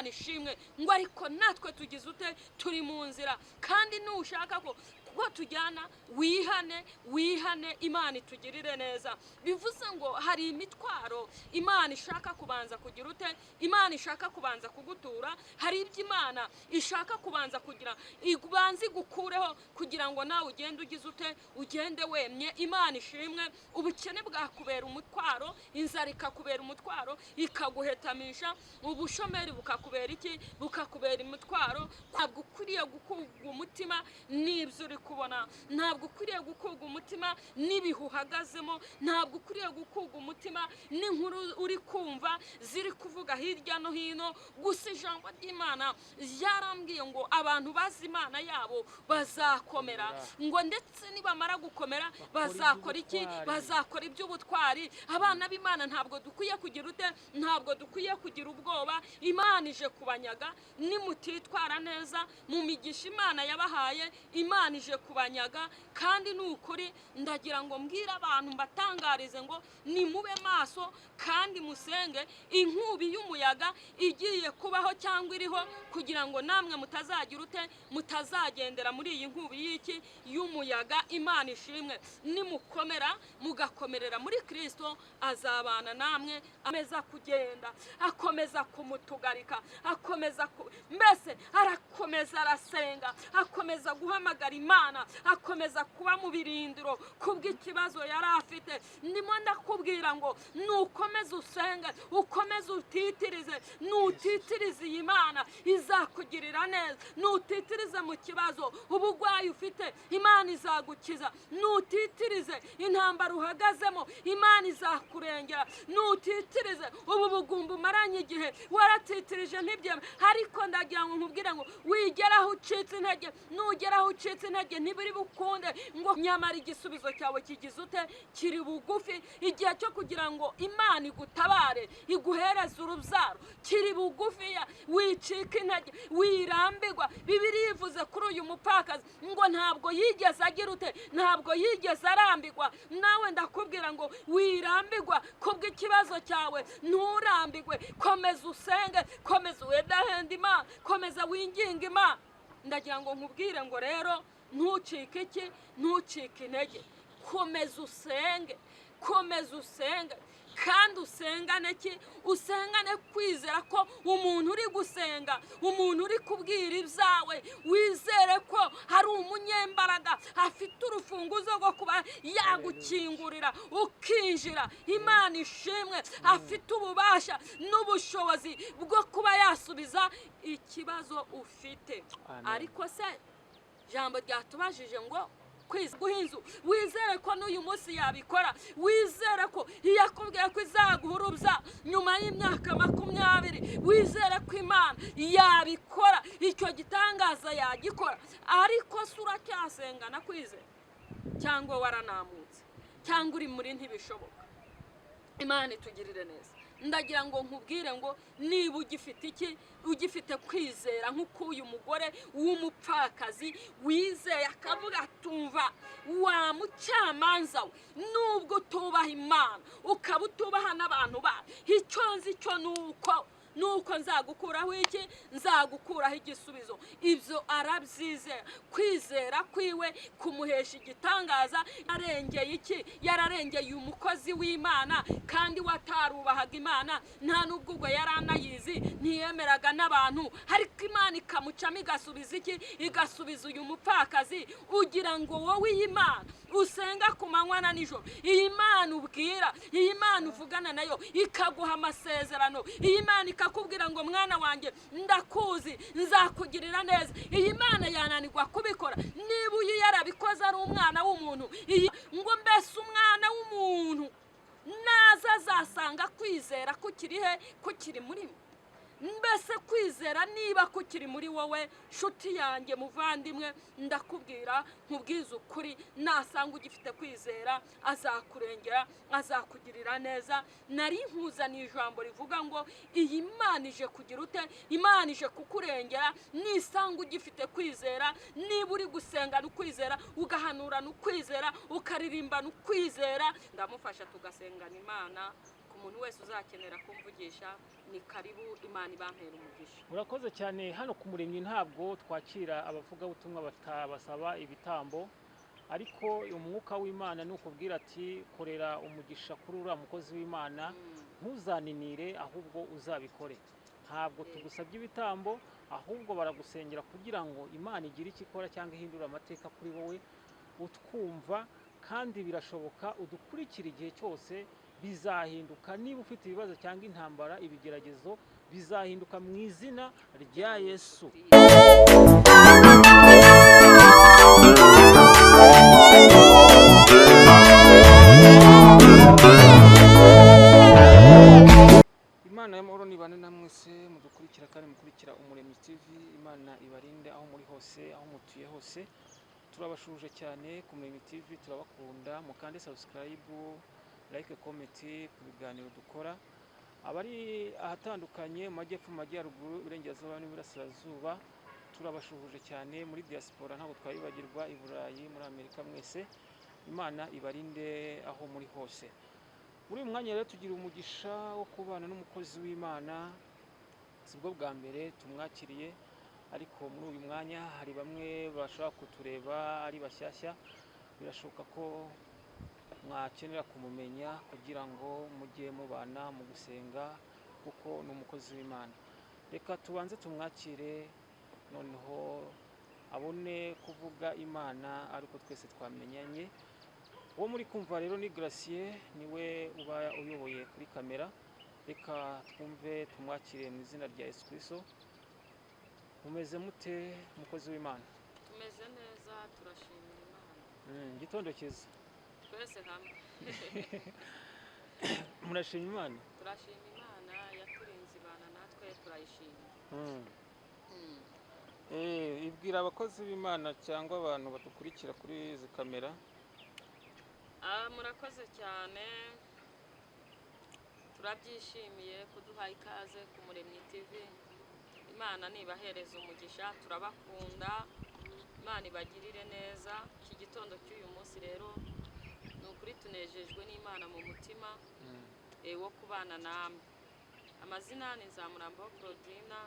Imana ishimwe. Ngo ariko natwe tugize ute? Turi mu nzira. Kandi nushaka ko tujyana, wihane, wihane, Imana itugirire neza. Bivuze ngo hari imitwaro Imana ishaka kubanza kugira ute? Imana ishaka kubanza kugutura. Hari ibyo Imana ishaka kubanza kugira ibanze igukureho kugira ngo nawe ugende ugize ute? Ugende wemye. Imana ishimwe. Ubukene bwakubera umutwaro, inzara ikakubera umutwaro, ikaguhetamisha, ubushomeri bukakubera iki? Bukakubera umutwaro. Ntabwo ukwiriye gukurwa umutima n'ibyo uri kubona, ntabwo ukwiriye gukurwa umutima n'ibihe uhagazemo, ntabwo ukwiriye gukurwa umutima n'inkuru uri kumva ziri kuvuga hirya no hino. Gusa ijambo ry'Imana ryarambwiye ngo abantu bazi Imana yabo bazakomera, ngo ndetse nibamara gukomera bazakora iki? Bazakora iby'ubutwari. Abana b'Imana ntabwo dukwiye kugira ute? Ntabwo dukwiye kugira ubwoba. Imana ije kubanyaga nimutitwara neza mu migisha Imana yabahaye. Imana ije kubanyaga. Kandi ni ukuri ndagira ngo mbwire abantu, mbatangarize ngo nimube maso kandi musenge. Inkubi y'umuyaga igiye kubaho cyangwa iriho, kugira ngo namwe mutazagira ute? Mutazagendera muri iyi nkubi y'iki? Y'umuyaga. Imana ishimwe. Nimukomera mugakomerera muri Kristo, azabana namwe. Akomeza kugenda, akomeza kumutugarika, akomeza mbese arakomeza arasenga, akomeza guhamagara Imana, akomeza kuba mu birindiro kubw'ikibazo yari afite. Ndimo ndakubwira ngo nukomeze usenge, ukomeze utitirize. Nutitirize, iyi Imana izakugirira neza. Nutitirize mu kibazo, ubugwayi ufite, Imana izagukiza. Nutitirize intambara uhagazemo, Imana izakurengera. Nutitirize ubu bugumba umaranye igihe waratitirije ntibyeme. Ariko ndagira ngo nkubwire ngo wigeraho ucitse intege. Nugeraho ucitse intege ntibiri bukunde, ngo nyamara igisubizo cyawe kigize ute? Kiri bugufi. Igihe cyo kugira ngo Imana igutabare, iguhereze urubyaro, kiri bugufiya. Wicika intege, wirambirwa. Bibiliya ivuze kuri uyu mupfakazi ngo ntabwo yigeze agira ute? Ntabwo yigeze arambirwa. Nawe ndakubwira ngo wirambirwa kubw'ikibazo cyawe, nturambirwe. Komeza usenge, komeza wedahenda Imana, komeza winginge Imana. Ndagira ngo nkubwire ngo rero ntucike iki? Ntucike intege. Komeza usenge, komeza usenge, kandi usengane ki? Usengane kwizera ko umuntu uri gusenga, umuntu uri kubwira ibyawe, wizere ko hari umunyembaraga afite urufunguzo rwo kuba yagukingurira ukinjira. Imana ishimwe. Afite ububasha n'ubushobozi bwo kuba yasubiza ikibazo ufite. Ariko se ijambo ryatubajije ngo guha inzu, wizere ko n'uyu munsi yabikora. Wizere ko iyo akubwiye ko izaguha urubyaro nyuma y'imyaka 20, wizere ko Imana yabikora, icyo gitangaza yagikora. Ariko se uracyasengana kwizera, cyangwa waranamutse, cyangwa uri muri ntibishoboka? Imana itugirire neza. Ndagira ngo nkubwire ngo niba ugifite iki? Ugifite kwizera nk'uko uyu mugore w'umupfakazi wizeye, akavuga atumva wa mucamanza we, nubwo utubaha Imana ukaba utubaha n'abantu bayo, icyo nzi cyo nuko nzagukuraho iki? Nzagukuraho igisubizo. Ibyo arabyizera. Kwizera kwiwe kumuhesha igitangaza. Yararengeye iki? Yararengeye umukozi w'Imana, kandi watarubahaga Imana, nta n'ubwo ubwo yari anayizi, ntiyemeraga n'abantu, ariko Imana ikamucamo igasubiza iki? Igasubiza uyu mupfakazi. Ugira ngo wowe iyi Mana usenga ku manywa na nijoro, iyi Mana ubwira, iyi Mana uvugana nayo ikaguha amasezerano, iyi Mana ikakubwira ngo mwana wanjye ndakuzi nzakugirira neza, iyi Mana yananirwa kubikora? Niba uyu yarabikoze ari umwana w'umuntu, iyi ngo mbese umwana w'umuntu naza azasanga kwizera kukiri he? Kukiri muri mwe? Mbese kwizera niba kukiri muri wowe, nshuti yanjye, muvandimwe, ndakubwira nkubwize ukuri, nasanga ugifite kwizera azakurengera, azakugirira neza. Nari nkuzaniye ijambo rivuga ngo iyi Imana ije kugira ute? Imana ije kukurengera nisanga ugifite kwizera. Niba uri gusengana ukwizera, ugahanurana ukwizera, ukaririmbana ukwizera, ndamufasha tugasengana Imana ku Umuntu wese uzakenera kumvugisha ni karibu, Imana ibampera umugisha. Urakoze cyane. Hano ku Muremyi ntabwo twakira abavugabutumwa batabasaba ibitambo, ariko umwuka w'Imana ni ukubwira ati korera umugisha kuri uriya mukozi w'Imana, ntuzaninire ahubwo uzabikore. Ntabwo tugusabye ibitambo, ahubwo baragusengera kugira ngo Imana igire icyo ikora cyangwa ihindure amateka kuri wowe utwumva, kandi birashoboka, udukurikira igihe cyose bizahinduka. Niba ufite ibibazo cyangwa intambara, ibigeragezo bizahinduka mu izina rya Yesu. Imana y'amahoro nibane namwe se mudukurikira kandi mukurikira Umuremyi TV. Imana ibarinde aho muri hose, aho mutuye hose. Turabashuje cyane ku Muremyi TV, turabakunda. Mukande subscribe, like, comment ku biganiro dukora. Abari ahatandukanye mu majyepfo, mu majyaruguru, iburengerazuba n'iburasirazuba, turabashuhuje cyane. Muri diaspora ntabwo twabibagirwa, i Burayi, muri Amerika, mwese Imana ibarinde aho muri hose. Muri uyu mwanya rero tugira umugisha wo kubana n'umukozi w'Imana. Si bwo bwa mbere tumwakiriye, ariko muri uyu mwanya hari bamwe bashobora kutureba ari bashyashya. Birashoboka ko mwakenera kumumenya kugira ngo mujye mubana mu gusenga, kuko ni umukozi w'Imana. Reka tubanze tumwakire, noneho abone kuvuga Imana ariko twese twamenyanye. Uwo muri kumva rero ni Gratien, niwe uba uyoboye kuri kamera. Reka twumve tumwakire mu izina rya Yesu Kristo. Mumeze mute mukozi w'Imana? Tumeze neza, turashimira Imana. Igitondo cyiza. Twese hamwe. Murashima Imana? Turashima Imana yaturinze ibana natwe, turayishima. Ibwira abakozi b'Imana cyangwa abantu badukurikira kuri izi kamera. Murakoze cyane, turabyishimiye kuduha ikaze ku Muremyi TV. Imana nibahereza umugisha, turabakunda, Imana ibagirire neza. Iki gitondo cy'uyu munsi rero ni ukuri tunejejwe n'Imana mu mutima wo kubana namwe. Amazina ni Nzamurambaho Claudina,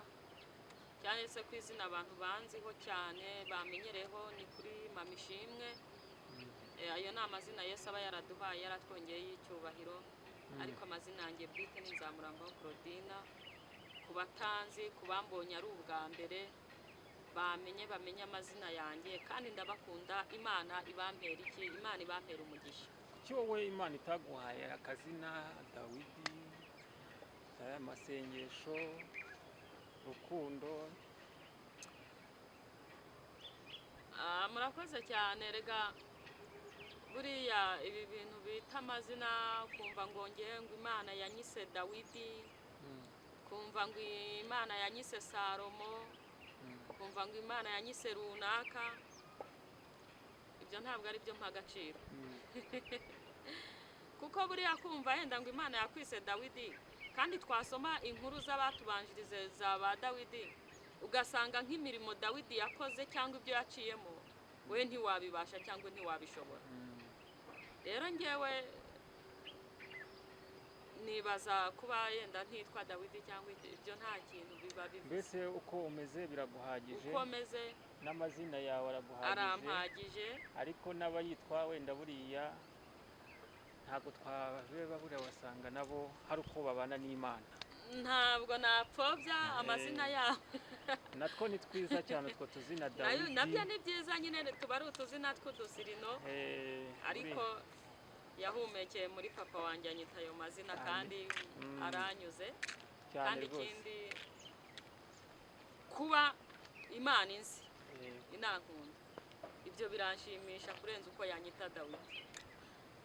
cyane se ku izina abantu banziho cyane bamenyereho ni kuri Mama Ishimwe. Ayo ni amazina Yesu aba yaraduhaye, yaratwongeye y'icyubahiro, ariko amazina yanjye bwite ni Nzamurambaho Claudina. Ku batanzi, ku bambonye ari ubwa mbere, bamenye amazina yanjye, kandi ndabakunda. Imana ibampera iki? Imana ibampera umugisha. Kuki wowe Imana itaguhaye akazina Dawidi, amasengesho, Rukundo? Murakoze cyane. Rega buriya ibi bintu bita amazina, kumva ngo ngewe ngo Imana yanyise Dawidi, kumva ngo Imana yanyise Salomo, kumva ngo Imana yanyise runaka, ibyo ntabwo ari byo mpa agaciro. Kuko buriya kumva yenda ngo Imana yakwise Dawidi, kandi twasoma inkuru z'abatubanjirize za ba Dawidi, ugasanga nk'imirimo Dawidi yakoze cyangwa ibyo yaciyemo we ntiwabibasha cyangwa ntiwabishobora. Rero ngewe nibaza kuba yenda ntitwa Dawidi cyangwa ibyo nta kintu biba bivuze. Mbese uko umeze biraguhagije? Uko meze n'amazina yawe araguhagije, arampagije. Ariko n'abayitwa wenda buriya ntabwo twabeba, buriya wasanga nabo hari uko babana n'Imana. Ntabwo napfobya amazina yabo. Natwo ni twiza cyane utwo tuzina Dawidi. Nabyo ni byiza nyine, tuba ari utuzina tw'udusirino, ariko yahumekeye muri papa wanjye anyita ayo mazina kandi aranyuze. Kandi ikindi, kuba Imana inzi inankunda, ibyo biranshimisha kurenza uko yanyita Dawidi.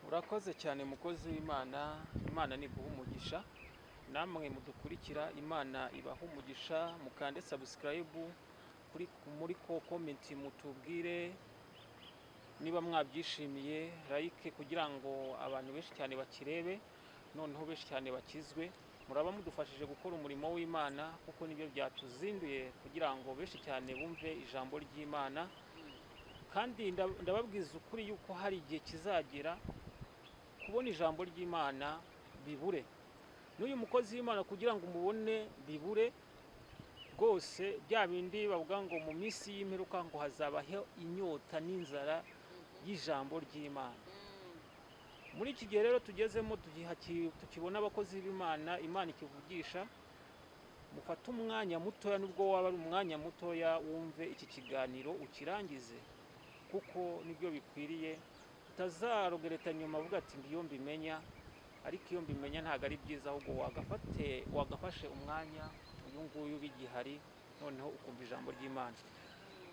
Urakoze cyane mukozi w'Imana. Imana niguha umugisha. Namwe mudukurikira, Imana ibaha umugisha. Mukande subscribe, kuri muri ko comment mutubwire niba mwabyishimiye, like kugira ngo abantu benshi cyane bakirebe, noneho benshi cyane bakizwe. Muraba mudufashije gukora umurimo w'Imana, kuko nibyo byatuzinduye kugira ngo benshi cyane bumve ijambo ry'Imana. Kandi ndababwiza ukuri yuko hari igihe kizagera kubona ijambo ry'Imana bibure. N'uyu mukozi w'Imana kugira ngo umubone bibure rwose, bya bindi bavuga ngo mu minsi y'imperuka ngo hazabaho inyota n'inzara y'ijambo ry'Imana. Muri iki gihe rero tugezemo, tukibona abakozi b'Imana, Imana ikivugisha, mufate umwanya mutoya, nubwo waba ari umwanya mutoya, wumve iki kiganiro ukirangize, kuko nibyo bikwiriye. Utazarogereta nyuma avuga ati ngo iyo mbimenya, ariko iyo mbimenya ntabwo ari byiza, ahubwo wagafashe umwanya uyu nguyu bigihari, noneho ukumva ijambo ry'Imana.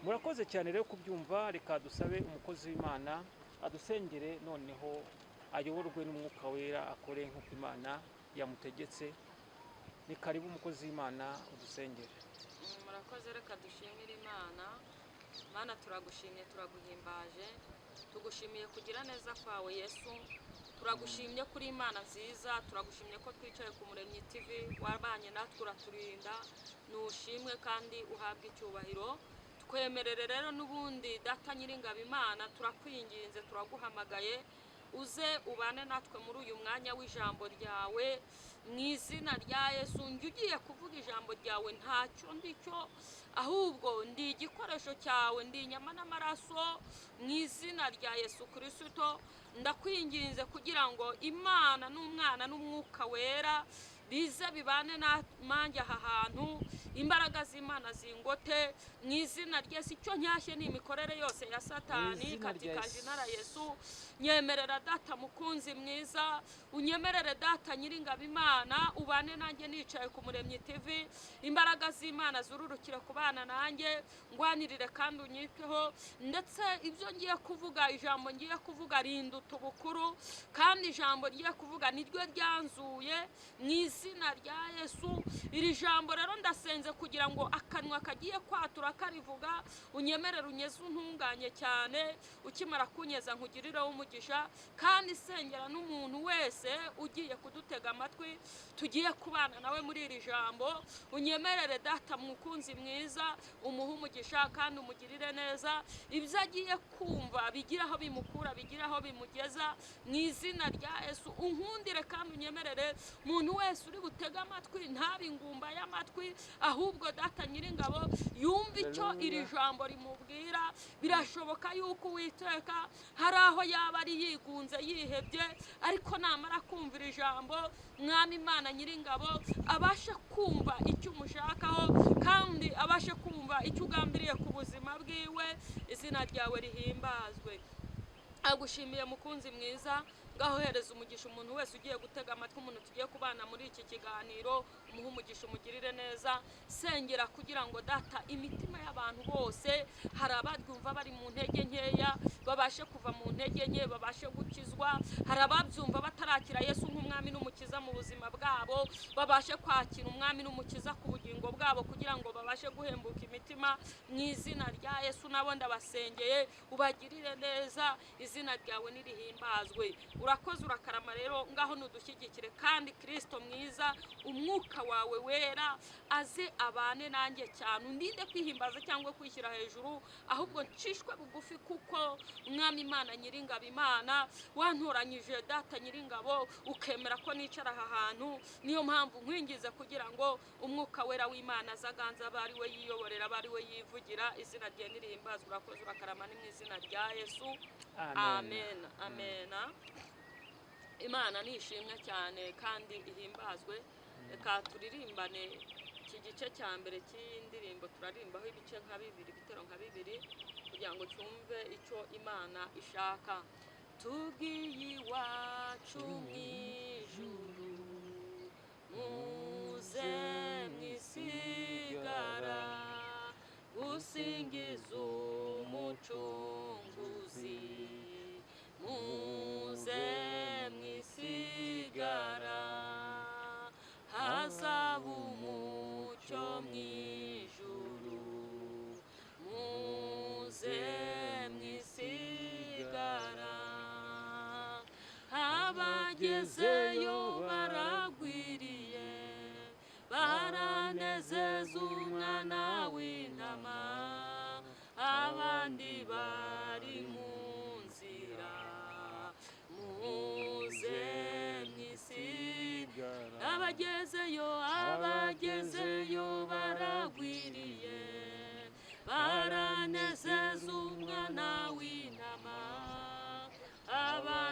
Murakoze cyane rero kubyumva. Reka dusabe umukozi w'Imana adusengere, noneho ayoborwe n'Umwuka Wera, akore nk'uko Imana yamutegetse. Ni karibu umukozi w'Imana, udusengere. Murakoze. Reka dushimire Imana. Mana, turagushimye, turaguhimbaje, tugushimiye kugira neza kwawe Yesu. Turagushimye kuri Imana nziza, turagushimye ko twicaye ku Muremyi TV, wabanye natwe uraturinda. Nushimwe kandi uhabwe icyubahiro. Twemerere rero n'ubundi Data Nyiringabo Imana, turakwinginze, turaguhamagaye, uze ubane natwe muri uyu mwanya w'ijambo ryawe mu izina rya Yesu. Njye ugiye kuvuga ijambo ryawe ntacyo ndicyo, ahubwo ndi igikoresho cyawe, ndi inyama n'amaraso. Mu izina rya Yesu Kirisito ndakwinginze kugira ngo Imana n'Umwana n'Umwuka Wera bize bibane nanjye aha hantu, imbaraga z'Imana zingote mu izina rya Yesu. Icyo ntashye ni imikorere yose ya Satani Mu izina rya katika Yesu. jina la Yesu. Nyemerera Data mukunzi mwiza, unyemerere Data Nyiringabo Imana, ubane nanjye nicaye ku Muremyi TV. Imbaraga z'Imana zururukire ku bana nanjye, ngwanirire kandi unyiteho. Ndetse ibyo ngiye kuvuga, ijambo ngiye kuvuga rinduta ubukuru, kandi ijambo ngiye kuvuga niryo ryanzuye mu izina rya Yesu. Iri jambo rero ndasenze kugira ngo akanwa kagiye kwatura karivuga, unyemerere unyeze untunganye cyane. Ukimara kunyeza nkugirireho umugisha, kandi sengera n'umuntu wese ugiye kudutega amatwi, tugiye kubana nawe muri iri jambo. Unyemerere Data mukunzi mwiza, umuhe umugisha kandi umugirire neza. Ibyo agiye kumva bigira aho bimukura, bigira aho bimugeza mu izina rya Yesu. Unkundire kandi unyemerere umuntu wese uri butege amatwi ntabe ingumba y'amatwi, ahubwo Data Nyiringabo yumve icyo iri jambo rimubwira. Birashoboka yuko Uwiteka hari aho yaba ari yigunze, yihebye, ariko namara kumvira ijambo, Mwami Imana Nyiringabo, abashe kumva icyo umushakaho kandi abashe kumva icyo ugambiriye ku buzima bwiwe. Izina ryawe rihimbazwe. Agushimiye mukunzi mwiza. Ngaho hereza umugisha umuntu wese ugiye gutega amatwi, umuntu tugiye kubana muri iki kiganiro, umuhe umugisha, umugirire neza. Sengera kugira ngo Data imitima y'abantu bose, hari ababyumva bari mu ntege nkeya, babashe kuva mu ntege nke, babashe gukizwa. Hari ababyumva batarakira Yesu nk'umwami n'umukiza mu buzima bwabo, babashe kwakira umwami n'umukiza ku bugingo bwabo, kugira ngo babashe guhembuka imitima mu izina rya Yesu. Nabo ndabasengeye, ubagirire neza, izina ryawe nirihimbazwe. Urakoze, urakarama. Rero ngaho nudushyigikire, kandi Kirisito mwiza, umwuka wawe wera aze abane nanjye cyane, undinde kwihimbaza cyangwa kwishyira hejuru, ahubwo ncishwe bugufi, kuko Mwami Imana Nyiringabo, Imana wantoranyije, Data Nyiringabo, ukemera ko nicara aha hantu. Niyo mpamvu nkwingize kugira ngo umwuka wera w'Imana azaganza, abe ari we yiyoborera, abe ari we yivugira, izina rye nirihimbazwe. Urakoze, urakarama, ni mu izina rya Yesu, amen, amen. Imana ni ishimwe cyane kandi ihimbazwe. Reka turirimbane iki gice cya mbere cy'iyi ndirimbo. Turaririmbaho ibice nka bibiri, ibitero nka bibiri, kugira ngo cyumve icyo Imana ishaka. Tugiye iwacu mu ijuru, muze mwisigara gusingiza Umucunguzi, muze mwisigara, hazaba umucyo mu ijuru, muze mwisigara. Abagezeyo baragwiriye, baranezeza umwana w'intama, abandi bari mu nzira, muze mwisigara.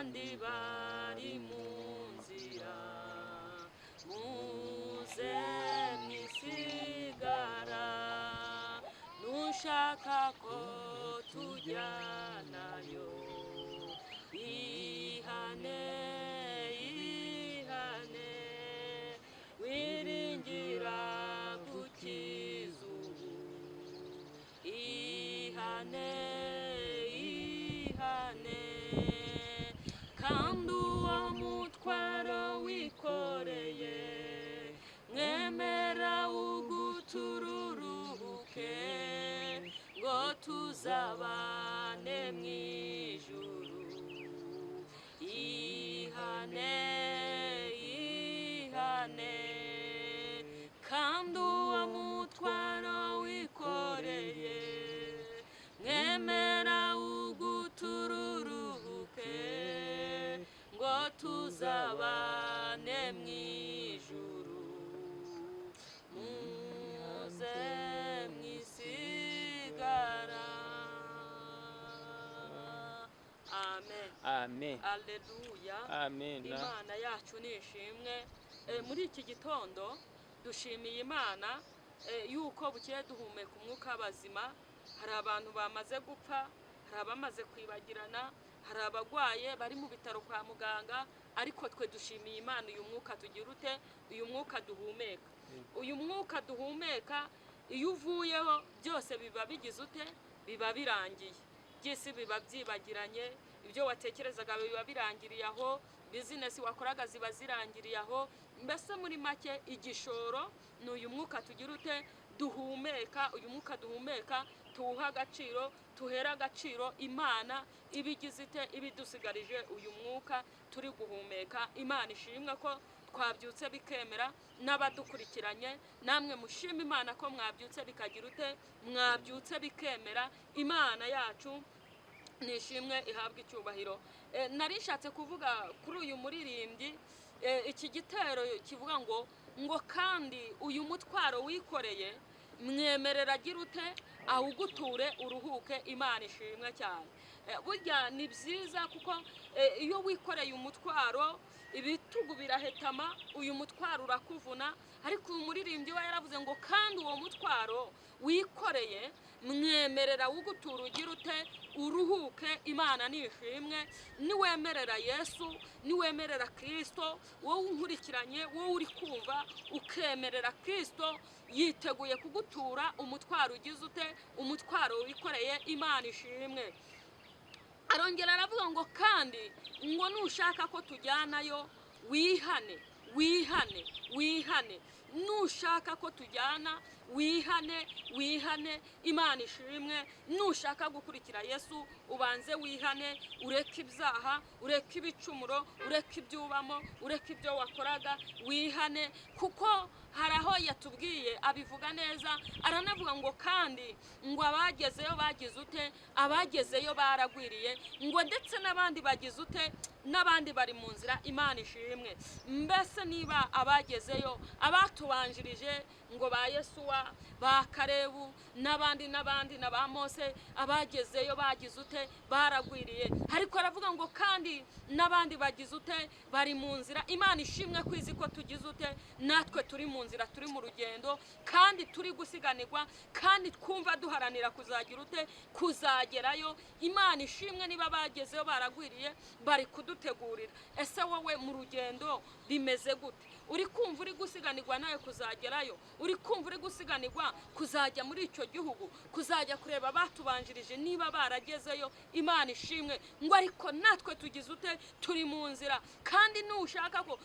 n'abandi bari mu nzira, muze mwisigara, nushaka ko tujyanayo, ihane, ihane, wiringira gukiza ubu, ihane, ihane, kandi uwo mutwaro wikoreye, mwemera ugutururuke, ngo tuzabane mu ijuru, ihane, ihane, kandi uwo mutwaro wikoreye, mwemera ugutururuke, ngo tuzabane mu ijuru, muze mwisigara. Amen. Amen. Aleluya. Amen. Imana yacu ni ishimwe. Muri iki gitondo dushimiye Imana yuko bukeye duhumeka umwuka w'abazima. Hari abantu bamaze gupfa, hari abamaze kwibagirana, hari abagwaye bari mu bitaro kwa muganga, ariko twe dushimiye Imana uyu mwuka tugira ute, uyu mwuka duhumeka, uyu mwuka duhumeka iyo uvuyeho byose biba bigize ute, biba birangiye, by'isi biba byibagiranye, ibyo watekerezaga biba birangiriye aho, bizinesi wakoraga ziba zirangiriye aho. Mbese muri make igishoro ni uyu mwuka tugira ute, duhumeka. Uyu mwuka duhumeka tuwuha agaciro, tuhere agaciro Imana ibigize ite, ibidusigarije uyu mwuka turi guhumeka. Imana ishimwe ko twabyutse bikemera, n'abadukurikiranye namwe mushima Imana ko mwabyutse bikagira ute, mwabyutse bikemera. Imana yacu nishimwe, ihabwa icyubahiro. Nari nshatse kuvuga kuri uyu muririmbyi, iki gitero kivuga ngo kandi uyu mutwaro wikoreye mwemerera agira ute, awuguture uruhuke. Imana ishimwe cyane. Burya ni byiza kuko iyo wikoreye umutwaro ibitugu birahetama, uyu mutwaro urakuvuna. Ariko uyu muririmbyi we yaravuze ngo kandi uwo mutwaro wikoreye mwemerera wugutura ugira ute, uruhuke. Imana ni ishimwe. Niwemerera Yesu, niwemerera Kristo, wowe unkurikiranye, wowe uri kumva, ukemerera Kristo, yiteguye kugutura umutwaro ugize ute, umutwaro wikoreye. Imana ishimwe. Arongera aravuga ngo kandi ngo nushaka ko tujyanayo wihane, wihane, wihane, nushaka ko tujyana wihane, wihane. Imana ishimwe. Nushaka gukurikira Yesu ubanze wihane, ureke ibyaha, ureke ibicumuro, ureke ibyubamo, ureke ibyo wakoraga, wihane. Kuko hari aho yatubwiye abivuga neza, aranavuga ngo kandi ngo abagezeyo bagize ute, abagezeyo baragwiriye, ngo ndetse n'abandi bagize ute, n'abandi bari mu nzira. Imana ishimwe. Mbese niba abagezeyo, abatubanjirije ngo ba Yesuwa, ba Karebu n'abandi n'abandi na ba Mose, abagezeyo bagize ute, baragwiriye. Ariko aravuga ngo kandi n'abandi bagize ute, bari mu nzira. Imana ishimwe ko izi ko tugize ute, natwe turi mu nzira, turi mu rugendo, kandi turi gusiganirwa, kandi twumva duharanira kuzagira ute, kuzagerayo. Imana ishimwe niba bagezeyo baragwiriye, bari kudutegurira. Ese wowe mu rugendo bimeze gute? Uri kumva uri gusiganirwa nawe kuzagerayo? Uri kumva uri gusiganirwa kuzajya muri icyo gihugu, kuzajya kureba batubanjirije niba baragezeyo? Imana ishimwe. Ngo ariko natwe tugize ute, turi mu nzira, kandi nushaka ko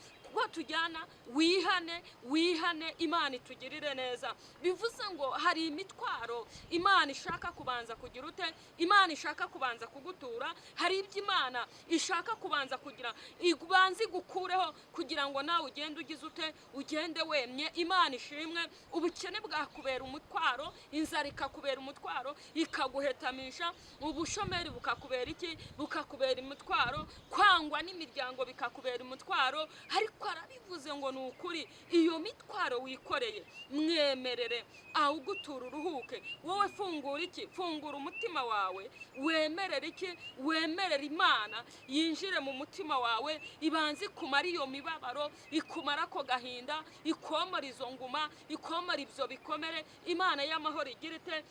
tujyana wihane, wihane. Imana itugirire neza. Bivuze ngo hari imitwaro Imana ishaka kubanza kugira ute, Imana ishaka kubanza kugutura. Hari ibyo Imana ishaka kubanza kugira ibanze igukureho kugira ngo nawe ugende ugize ute, ugende wemye. Imana ishimwe. Ubukene bwakubera umutwaro, inzara ikakubera umutwaro, ikaguhetamisha, ubushomeri bukakubera iki, bukakubera umutwaro, kwangwa n'imiryango bikakubera umutwaro. Ariko Ariko arabivuze ngo ni ukuri, iyo mitwaro wikoreye mwemerere awugutura uruhuke. Wowe fungura iki? Fungura umutima wawe, wemerere iki? Wemerere Imana yinjire mu mutima wawe, ibanze ikumara iyo mibabaro, ikumara ako gahinda, ikomora izo nguma, ikomora ibyo bikomere. Imana y'amahoro igira ite?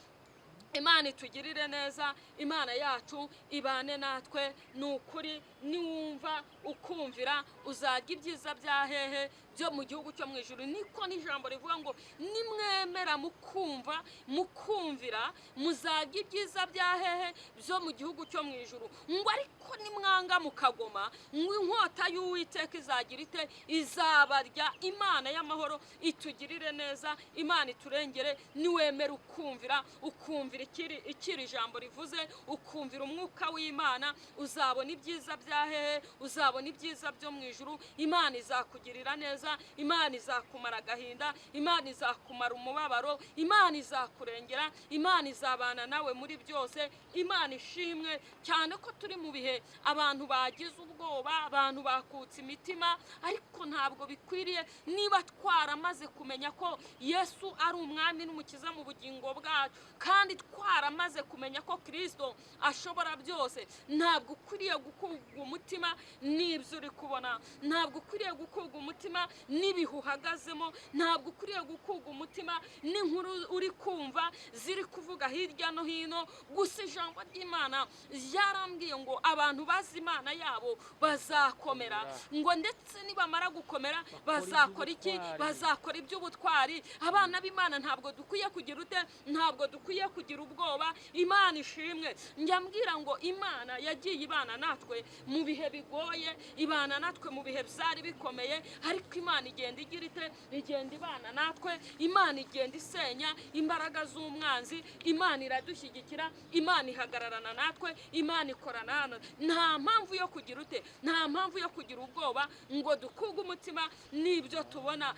Imana itugirire neza, Imana yacu ibane natwe. Ni ukuri, niwumva ukumvira uzarya ibyiza bya hehe? Byo mu gihugu cyo mu ijuru. Niko n'ijambo rivuga ngo nimwemera mukumva mukumvira muzarya ibyiza bya hehe? Byo mu gihugu cyo mu ijuru. Ngo ariko nimwanga mukagoma, ngo inkota y'Uwiteka izagira ite? Izabarya. Imana y'amahoro itugirire neza, Imana iturengere. Niwemera ukumvira, ukumvira ikiri ijambo rivuze, ukumvira umwuka w'Imana, uzabona ibyiza bya hehe? Uzabona ibyiza byo mu ijuru. Imana izakugirira neza, Imana izakumara agahinda, Imana izakumara umubabaro, Imana izakurengera, Imana izabana nawe muri byose. Imana ishimwe cyane ko turi mu bihe abantu bagize ubwoba, abantu bakutse imitima, ariko ntabwo bikwiriye. Niba twaramaze kumenya ko Yesu ari umwami n'umukiza mu bugingo bwacu, kandi twaramaze kumenya ko Kirisito ashobora byose, ntabwo ukwiriye gukurwa umutima n'ibyo uri kubona, ntabwo ukwiriye gukurwa umutima n'ibihe uhagazemo, ntabwo ukwiriye gukurwa umutima n'inkuru uri kumva ziri kuvuga hirya no hino. Gusa ijambo ry'Imana ryarambwiye ngo abantu bazi Imana yabo bazakomera, ngo ndetse nibamara gukomera bazakora iki? Bazakora iby'ubutwari. Abana b'Imana ntabwo dukwiye kugira ute? Ntabwo dukwiye kugira ubwoba. Imana ishimwe. Njya mbwira ngo Imana yagiye ibana natwe mu bihe bigoye, ibana natwe mu bihe byari bikomeye, ariko Imana igenda igira ite? Igenda ibana natwe. Imana igenda isenya imbaraga z'umwanzi, Imana iradushyigikira, Imana ihagararana natwe, Imana ikorana hano. Nta mpamvu yo kugira ute? Nta mpamvu yo kugira ubwoba ngo dukuge umutima n'ibyo tubona.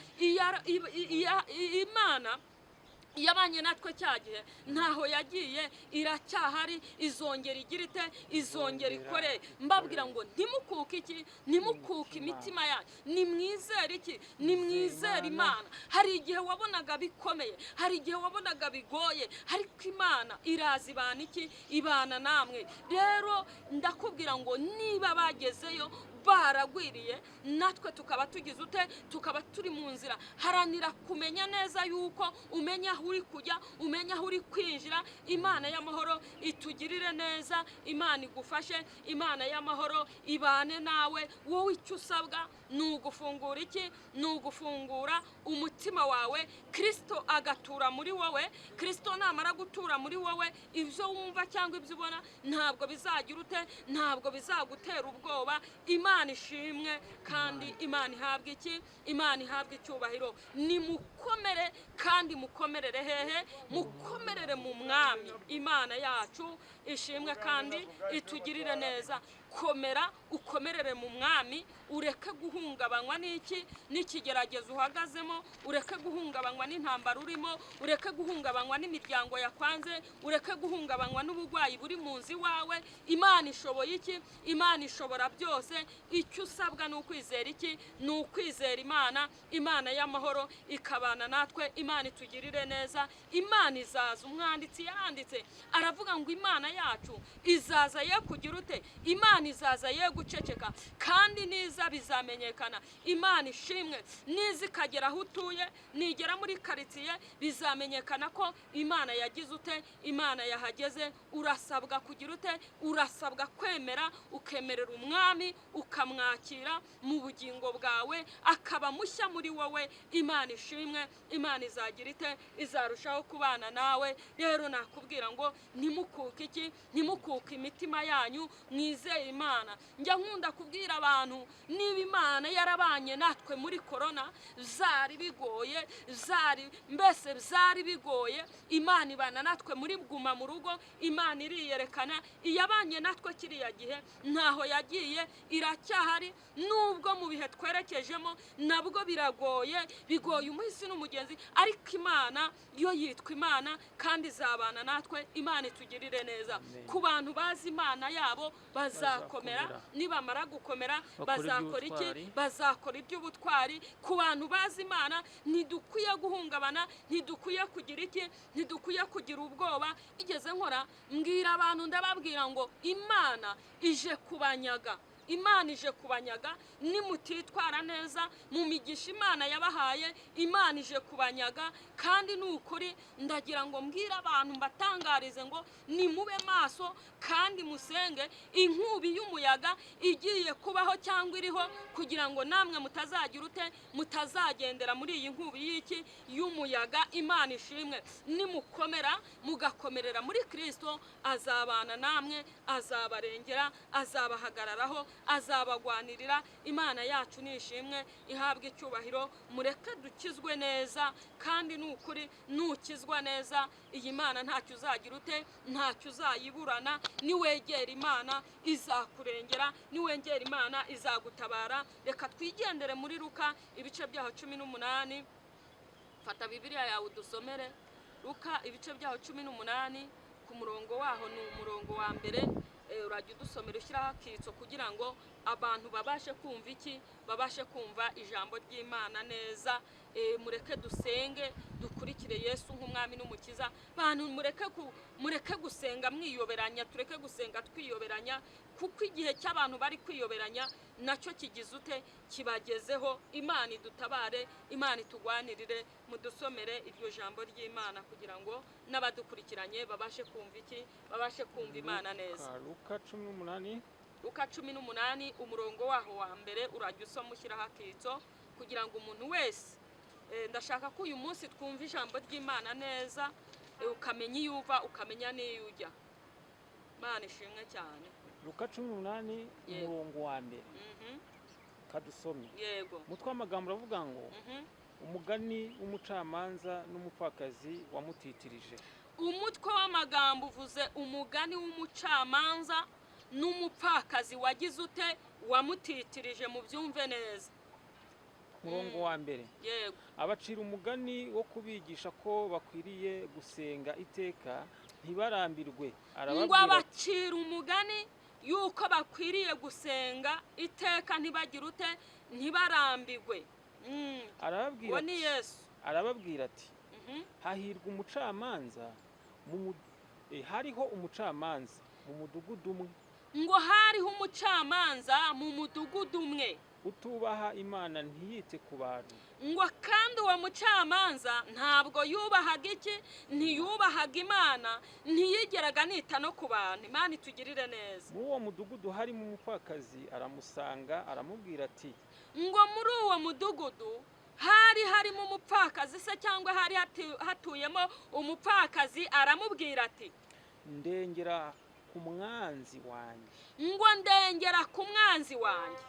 Imana yabanye natwe cya gihe, ntaho yagiye, iracyahari, izongera igira ite? Izongera ikore. Mbabwira ngo ntimukuke iki? Ntimukuke imitima yanyu, nimwizere iki? Nimwizere Imana. Hari igihe wabonaga bikomeye, hari igihe wabonaga bigoye, ariko Imana iraza ibana iki? Ibana namwe. Rero ndakubwira ngo niba bagezeyo baragwiriye, natwe tukaba tugize ute? Tukaba turi mu nzira. Haranira kumenya neza yuko umenya aho uri kujya, umenya aho uri kwinjira. Imana y'amahoro itugirire neza, Imana igufashe, Imana y'amahoro ibane nawe. Wowe icyo usabwa ni ugufungura iki? Ni ugufungura umutima wawe, Kirisito agatura muri wowe. Kirisito namara gutura muri wowe, ibyo wumva cyangwa ibyo ubona ntabwo bizagira ute? Ntabwo bizagutera ubwoba. Imana ishimwe kandi Imana ihabwe iki? Imana ihabwe icyubahiro. Nimukomere kandi mukomerere hehe? Mukomerere mu mwami. Imana yacu ishimwe kandi itugirire neza. Komera, ukomerere mu mwami, ureke guhungabanywa n'iki? N'ikigeragezo uhagazemo, ureke guhungabanywa n'intambara urimo, ureke guhungabanywa n'imiryango yakwanze, ureke guhungabanywa n'uburwayi buri mu nzu iwawe. Imana ishoboye iki? Imana ishobora byose. Icyo usabwa ni ukwizera iki? Ni ukwizera Imana. Imana y'amahoro ikabana natwe, Imana itugirire neza, Imana izaza. Umwanditsi yaranditse aravuga ngo Imana yacu izaza ye kugira ute? Imana izaza ye guceceka, kandi niza bizamenyekana. Imana ishimwe. Niza ikagera aho utuye, nigera muri karitsiye, bizamenyekana ko Imana yagize ute? Imana yahageze. Urasabwa kugira ute? Urasabwa kwemera, ukemerera umwami, ukamwakira mu bugingo bwawe, akaba mushya muri wowe. Imana ishimwe. Imana izagira ite? Izarushaho kubana nawe. Rero nakubwira ngo ntimukuke iki? Ntimukuke imitima yanyu, mwizere Imana. Njya nkunda kubwira abantu, niba Imana yarabanye natwe muri korona, byari bigoye, byari mbese byari bigoye, Imana ibana natwe muri guma mu rugo, Imana iriyerekana. Iyabanye natwe kiriya gihe ntaho yagiye, iracyahari. Nubwo mu bihe twerekejemo nabwo biragoye, bigoye umuhisi n'umugenzi, ariko Imana yo yitwa Imana kandi izabana natwe. Imana itugirire neza. Amen. Ku bantu bazi Imana yabo bazakomera, Bazakomera. nibamara gukomera Bakora bazakora iki? iby'ubutwari. Bazakora iby'ubutwari. Ku bantu bazi Imana ntidukwiye guhungabana, ntidukwiye kugira iki, ntidukwiye kugira ubwoba. Igeze nkora mbwira abantu, ndababwira ngo Imana ije kubanyaga, Imana ije kubanyaga nimutitwara neza mu migisha Imana yabahaye. Imana ije kubanyaga, kandi ni ukuri. Ndagira ngo mbwire abantu, mbatangarize ngo nimube maso kandi musenge. Inkubi y'umuyaga igiye kubaho cyangwa iriho, kugira ngo namwe mutazagira ute, mutazagendera muri iyi nkubi y'iki, y'umuyaga. Imana ishimwe. Nimukomera mugakomerera muri Kristo, azabana namwe, azabarengera, azabahagararaho, azabagwanirira. Imana yacu ni ishimwe, ihabwe icyubahiro. Mureke dukizwe neza, kandi ni ukuri nukizwa neza iyi Mana ntacyo uzagira ute, ntacyo uzayiburana. Niwegera Imana izakurengera, niwegera Imana izagutabara. Reka twigendere muri Luka ibice byaho 18. Fata Bibiliya yawe udusomere Luka ibice byaho 18, ku murongo waho ni umurongo wa mbere. Urajya udusomera ushyiraho akitso kugira ngo abantu babashe kumva iki, babashe kumva ijambo ry'Imana neza. Mureke dusenge, dukurikire Yesu nk'umwami n'umukiza. Bantu, mureke gusenga mwiyoberanya, tureke gusenga twiyoberanya, kuko igihe cy'abantu bari kwiyoberanya nacyo kigize ute, kibagezeho. Imana idutabare, Imana itugwanirire. Mudusomere iryo jambo ry'Imana kugira ngo n'abadukurikiranye babashe kumva iki, babashe kumva Imana neza. Luka 18. Luka 18, umurongo waho wa mbere, urajya usoma ushyiraho akitso kugira ngo umuntu wese, ndashaka ko uyu munsi twumva ijambo ry'Imana neza, ukamenya iyo uva, ukamenya n'iyo ujya. Imana ishimwe cyane. Luka 18, Yego. umurongo wa mbere. Kadusome. Yego. Umutwe w'amagambo uravuga ngo umugani w'umucamanza n'umupfakazi wamutitirije. Umutwe w'amagambo uvuze umugani w'umucamanza n'umupfakazi wagize ute, wamutitirije. Mubyumve neza. Umurongo wa mbere. Yego. Abacira umugani wo kubigisha ko bakwiriye gusenga iteka ntibarambirwe. Ngo Arababwira ati, abacira umugani yuko bakwiriye gusenga iteka ntibagire ute, ntibarambirwe. Arababwira Uwo ni ati, Yesu. Arababwira ati hahirwa umucamanza hariho umucamanza mu mudugudu umwe, Ngo hariho umucamanza mu mudugudu umwe, utubaha Imana ntiyite ku bantu. Ngo kandi uwo mucamanza ntabwo yubahaga iki, ntiyubahaga Imana, ntiyigeraga anita no ku bantu. Imana itugirire neza. Muri uwo mudugudu harimo umupfakazi, aramusanga aramubwira ati, Ngo muri uwo mudugudu hari harimo umupfakazi se, cyangwa hari hatuyemo umupfakazi, aramubwira ati, ndengera ku mwanzi wanjye. Ngo ndengera ku mwanzi wanjye.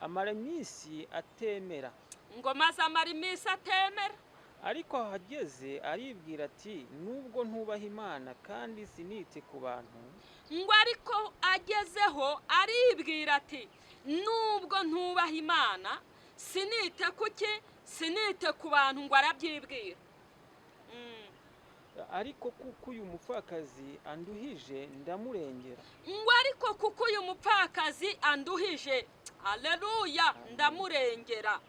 Amara iminsi atemera. Ngo maze amara iminsi atemera. Ariko ahageze aribwira ati, nubwo ntubaha Imana kandi sinite ku bantu, Ngo ariko agezeho aribwira ati, nubwo ntubaha Imana sinite kuki, sinite ku bantu. Ngo arabyibwira. Ariko kuko uyu mupfakazi anduhije ndamurengera. Ngo ariko kuko uyu mupfakazi anduhije, aleluya, ndamurengera.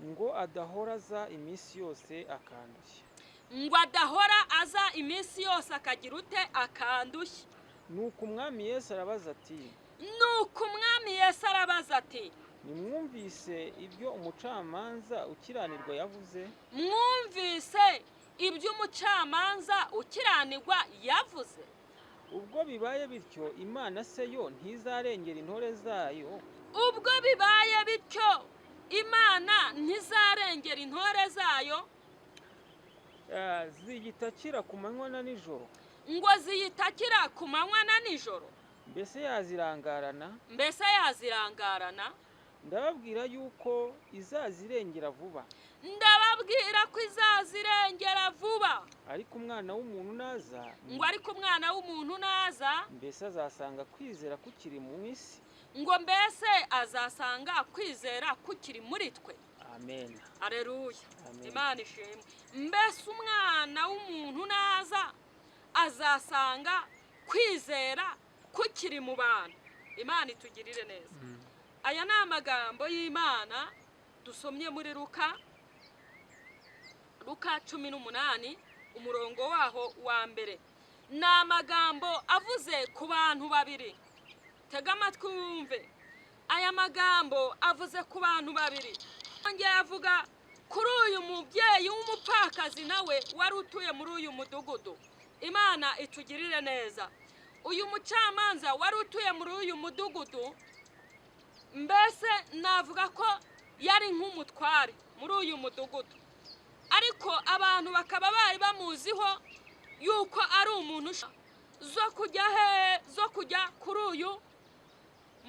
Ngo adahora aza iminsi yose akandushya. Ngo adahora aza iminsi yose akagira ute, akandushya. Nuko umwami Yesu arabaza ati, Nuko umwami Yesu arabaza ati, nimwumvise ibyo umucamanza ukiranirwa yavuze? Mwumvise ibyo umucamanza ukiranirwa yavuze? Ubwo bibaye bityo, Imana se yo ntizarengera intore zayo? Ubwo bibaye bityo, Imana ntizarengera intore zayo? Ziyitakira ku manywa na nijoro. Ngo ziyitakira ku manywa na nijoro. Mbese yazirangarana? Mbese yazirangarana? Ndababwira yuko izazirengera vuba. Ndababwira ko izazirengera vuba. Ariko umwana w'umuntu naza, Ngo ariko umwana w'umuntu naza, mbese azasanga kwizera kukiri mu isi? Ngo mbese azasanga kwizera kukiri muri twe? Amen. Aleluya. Amen. Imana ishimwe. Mbese umwana w'umuntu naza azasanga kwizera kukiri mu bantu? Imana itugirire neza. Aya ni amagambo y'Imana dusomye muri Luka, Luka 18, umurongo waho wa mbere. Ni amagambo avuze ku bantu babiri. Tega amatwi wumve. Aya magambo avuze ku bantu babiri. Yongeye avuga kuri uyu mubyeyi w'umupfakazi nawe wari utuye muri uyu mudugudu. Imana itugirire neza. Uyu mucamanza wari utuye muri uyu mudugudu, mbese navuga ko yari nk'umutware muri uyu mudugudu, ariko abantu bakaba bari bamuziho yuko ari umuntu zo kujya he, zo kujya kuri uyu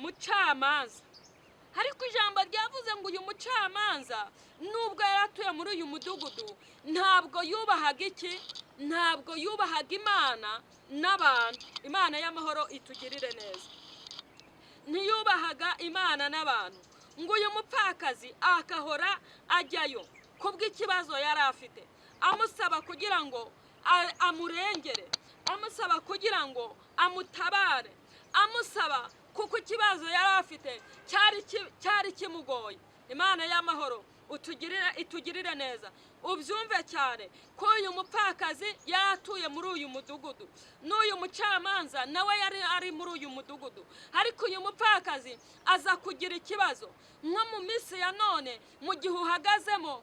mucamanza. Ariko ijambo ryavuze ngo uyu mucamanza nubwo yari atuye muri uyu mudugudu, ntabwo yubahaga iki? Ntabwo yubahaga Imana n'abantu. Imana y'amahoro itugirire neza. Ntiyubahaga Imana n'abantu. Ngo uyu mupfakazi akahora ajyayo kubw'ikibazo yari afite, amusaba kugira ngo amurengere, amusaba kugira ngo amutabare, amusaba kuko ikibazo yari afite cyari kimugoye. Imana y'amahoro itugirire neza. Ubyumve cyane ko uyu mupfakazi yari atuye muri uyu mudugudu, n'uyu mucamanza nawe yari ari muri uyu mudugudu. Ariko uyu mupfakazi aza kugira ikibazo. Nko mu minsi ya none, mu gihe uhagazemo,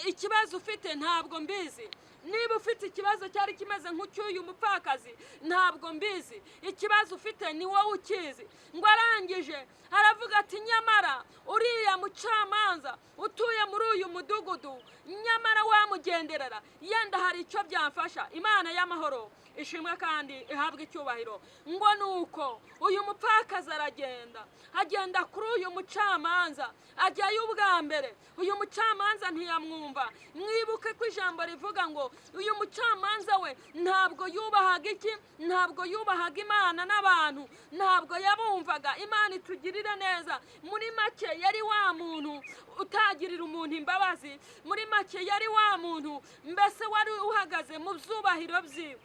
ikibazo ufite ntabwo mbizi. Niba ufite ikibazo cyari kimeze nk'icy'uyu mupfakazi, ntabwo mbizi. Ikibazo ufite ni wowe ukizi. Ngo arangije aravuga ati nyamara uriya mucamanza utuye muri uyu mudugudu, nyamara wamugenderera, yenda hari icyo byamfasha. Imana y'amahoro ishimwe kandi ihabwe icyubahiro. Ngo nuko uyu mupfakazi aragenda, agenda kuri uyu mucamanza, ajyayo ubwa mbere. Uyu mucamanza ntiyamwumva. Mwibuke ko ijambo rivuga ngo uyu mucamanza we ntabwo yubahaga iki? Ntabwo yubahaga Imana n'abantu, ntabwo yabumvaga. Imana itugirire neza. Muri make yari wa muntu utagirira umuntu imbabazi. Muri make yari wa muntu mbese wari uhagaze mu byubahiro byiwe.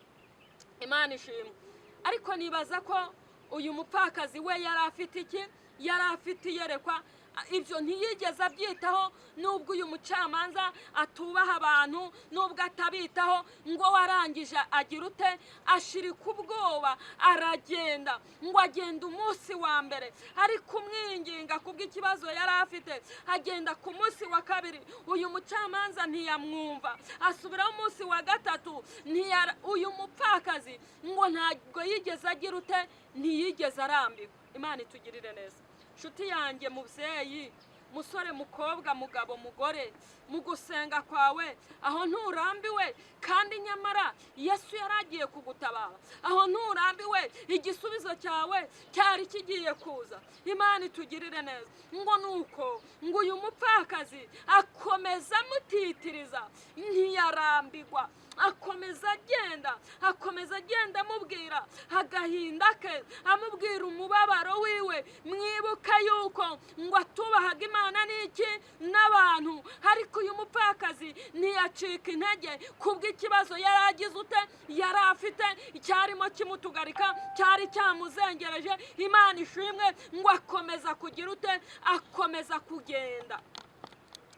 Imana ishimwe. Ariko nibaza ko uyu mupfakazi we yari afite iki? Yari afite iyerekwa. Ibyo ntiyigeze abyitaho, nubwo uyu mucamanza atubaha abantu, nubwo atabitaho. Ngo warangije agira ute? Ashirika ubwoba, aragenda. Ngo agenda umunsi wa mbere ari kumwinginga kubw'ikibazo yari afite, agenda ku munsi wa kabiri, uyu mucamanza ntiyamwumva. Asubiraho umunsi wa gatatu, uyu mupfakazi ngo ntabwo yigeze agira ute? Ntiyigeze arambirwa. Imana itugirire neza. Nshuti yanjye, mubyeyi, musore, mukobwa, mugabo, mugore, mu gusenga kwawe aho nturambiwe, kandi nyamara Yesu yaragiye kugutabara. Aho nturambiwe, igisubizo cyawe cyari kigiye kuza. Imana itugirire neza. Ngo nuko ngo uyu mupfakazi akomeza amutitiriza, ntiyarambirwa, akomeza agenda, akomeza agenda amubwira agahinda ke, amubwira umubabaro wiwe. Mwibuka yuko ngo atubahaga Imana n'iki? N'abantu. Ariko uyu mupfakazi ntiyacika intege kubw'ikibazo yari agize ute? Yari afite icyarimo kimutugarika, cyari cyamuzengereje. Imana ishimwe. Ngo akomeza kugira ute? Akomeza kugenda.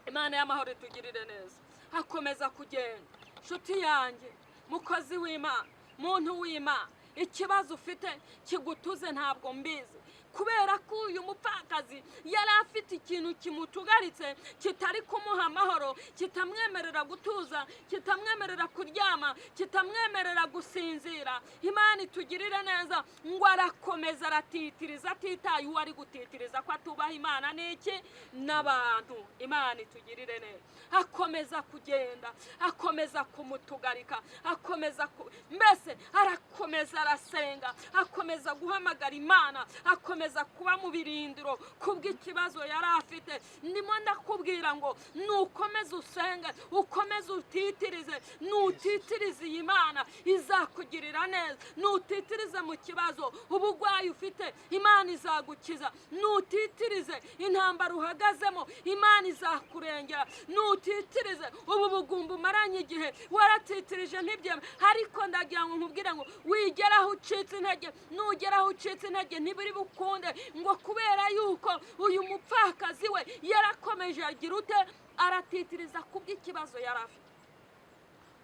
Imana y'amahoro itugirire neza. Akomeza kugenda. Nshuti yanjye, mukozi w'Imana, muntu w'Imana, ikibazo ufite kigutuze ntabwo mbizi. Kubera ko uyu mupfakazi yari afite ikintu kimutugaritse, kitari kumuha amahoro, kitamwemerera gutuza, kitamwemerera kuryama, kitamwemerera gusinzira. Imana itugirire neza. Ngo arakomeza aratitiriza, atitaye uwo ari gutitiriza ko atubaha Imana n'iki? N'abantu. Imana itugirire neza. Akomeza kugenda, akomeza kumutugarika, akomeza mbese arakomeza arasenga, akomeza guhamagara Imana, akomeza Akomeza kuba mu birindiro kubw'ikibazo yari afite. Ndimo ndakubwira ngo nukomeze usenge, ukomeze utitirize. Nutitirize, iyi Mana izakugirira neza. Nutitirize mu kibazo, uburwayi ufite, Imana izagukiza. Nutitirize intambara uhagazemo, Imana izakurengera. Nutitirize ubu bugumba umaranye igihe waratitirije ntibyeme, ariko ndagira ngo nkubwire ngo wigeraho ucitse intege. Nugeraho ucitse intege, ntibiri bukunde. Ngo kubera yuko uyu mupfakazi we yarakomeje agira ute? Aratitiriza kubw'ikibazo yari afite.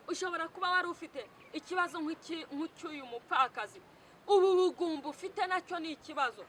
Ushobora kuba wari ufite ikibazo nk'icy'uyu mupfakazi. Ubu bugumba ufite nacyo ni ikibazo.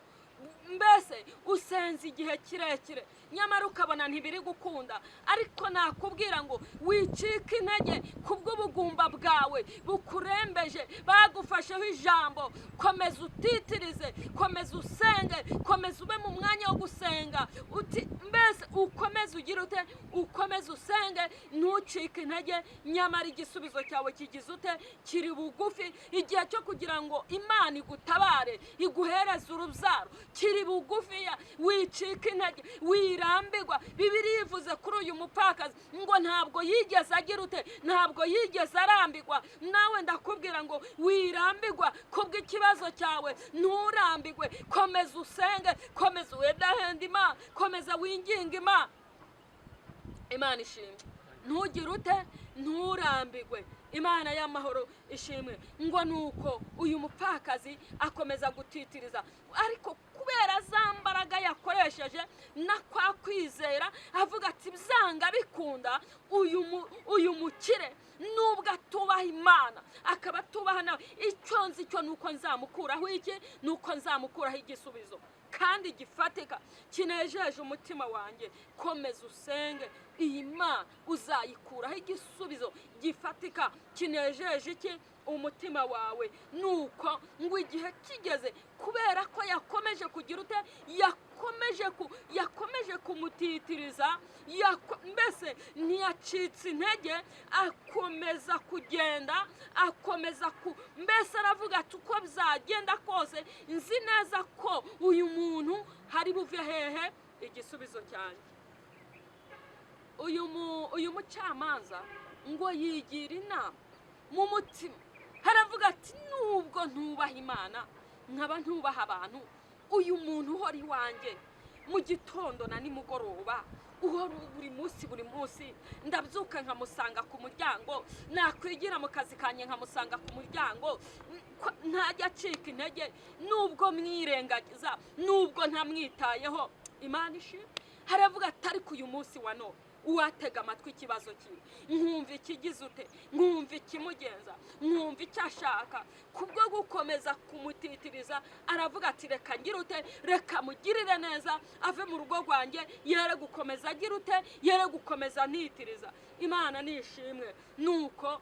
Mbese usenze igihe kirekire, nyamara ukabona ntibiri gukunda. Ariko nakubwira ngo wicike intege kubw'ubugumba bwawe bukurembeje, bagufasheho ijambo. Komeza utitirize, komeza usenge, komeza ube mu mwanya wo gusenga. Uti mbese ukomeze ugire ute? Ukomeze usenge, ntucike intege. Nyamara igisubizo cyawe kigize ute? Kiri bugufi. Igihe cyo kugira ngo Imana igutabare, iguhereze urubyaro, kiri bugufiya. Wicika intege, wirambirwa. Bibiliya ivuze kuri uyu mupfakazi ngo ntabwo yigeze agira ute? Ntabwo yigeze arambirwa. Nawe ndakubwira ngo wirambirwa kubw'ikibazo cyawe, nturambirwe. Komeza usenge, komeza wedahenda Imana, komeza winginge Imana. Imana ishimwe. Ntugire ute? Nturambirwe. Imana y'amahoro ishimwe. Ngo nuko uyu mupfakazi akomeza gutitiriza, ariko kubera za mbaraga yakoresheje na kwa kwizera, avuga ati byanga bikunda uyu mukire, nubwo atubaha Imana akaba atubaha nawe, icyo nzi cyo ni uko nzamukuraho iki? Ni uko nzamukuraho igisubizo kandi gifatika kinejeje umutima wanjye. Komeza usenge, iyi Mana uzayikuraho igisubizo gifatika kinejeje iki? Umutima wawe. Nuko ngo igihe kigeze, kubera ko yakomeje kugira ute? Yakomeje kumutitiriza, mbese ntiyacitse intege, akomeza kugenda, akomeza ku mbese aravuga ati uko byagenda kose, nzi neza ko uyu muntu hari buve hehe igisubizo cyanjye. Uyu mucamanza ngo yigira inama mu mutima, haravuga ati nubwo ntubaha Imana nkaba ntubaha abantu, uyu muntu uhora iwanjye mu gitondo na nimugoroba, uhora buri munsi buri munsi, ndabyuka nkamusanga ku muryango, nakwigira mu kazi kanjye nkamusanga ku muryango, ntajya acika intege nubwo mwirengagiza, nubwo ntamwitayeho. Imana ishimwe. Haravuga ati ariko uyu munsi wa none uwatega amatwi ikibazo cyiwe, nkumva ikigize ute, nkumva ikimugenza, nkumva icyo ashaka, kubwo gukomeza kumutitiriza aravuga ati reka ngire ute? Reka mugirire neza, ave mu rugo rwanjye, yere gukomeza agira ute? Yere gukomeza ntitiriza. Imana nishimwe. Nuko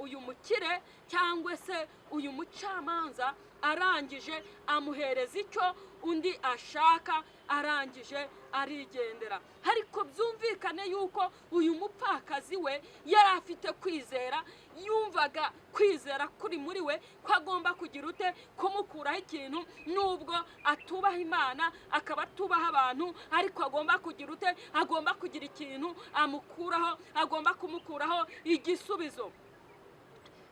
uyu mukire cyangwa se uyu mucamanza arangije amuhereza icyo undi ashaka, arangije arigendera. Ariko byumvikane yuko uyu mupfakazi we yari afite kwizera, yumvaga kwizera kuri muri we ko agomba kugira ute? Kumukuraho ikintu, nubwo atubaha Imana akaba atubaha abantu, ariko agomba kugira ute? Agomba kugira ikintu amukuraho, agomba kumukuraho igisubizo.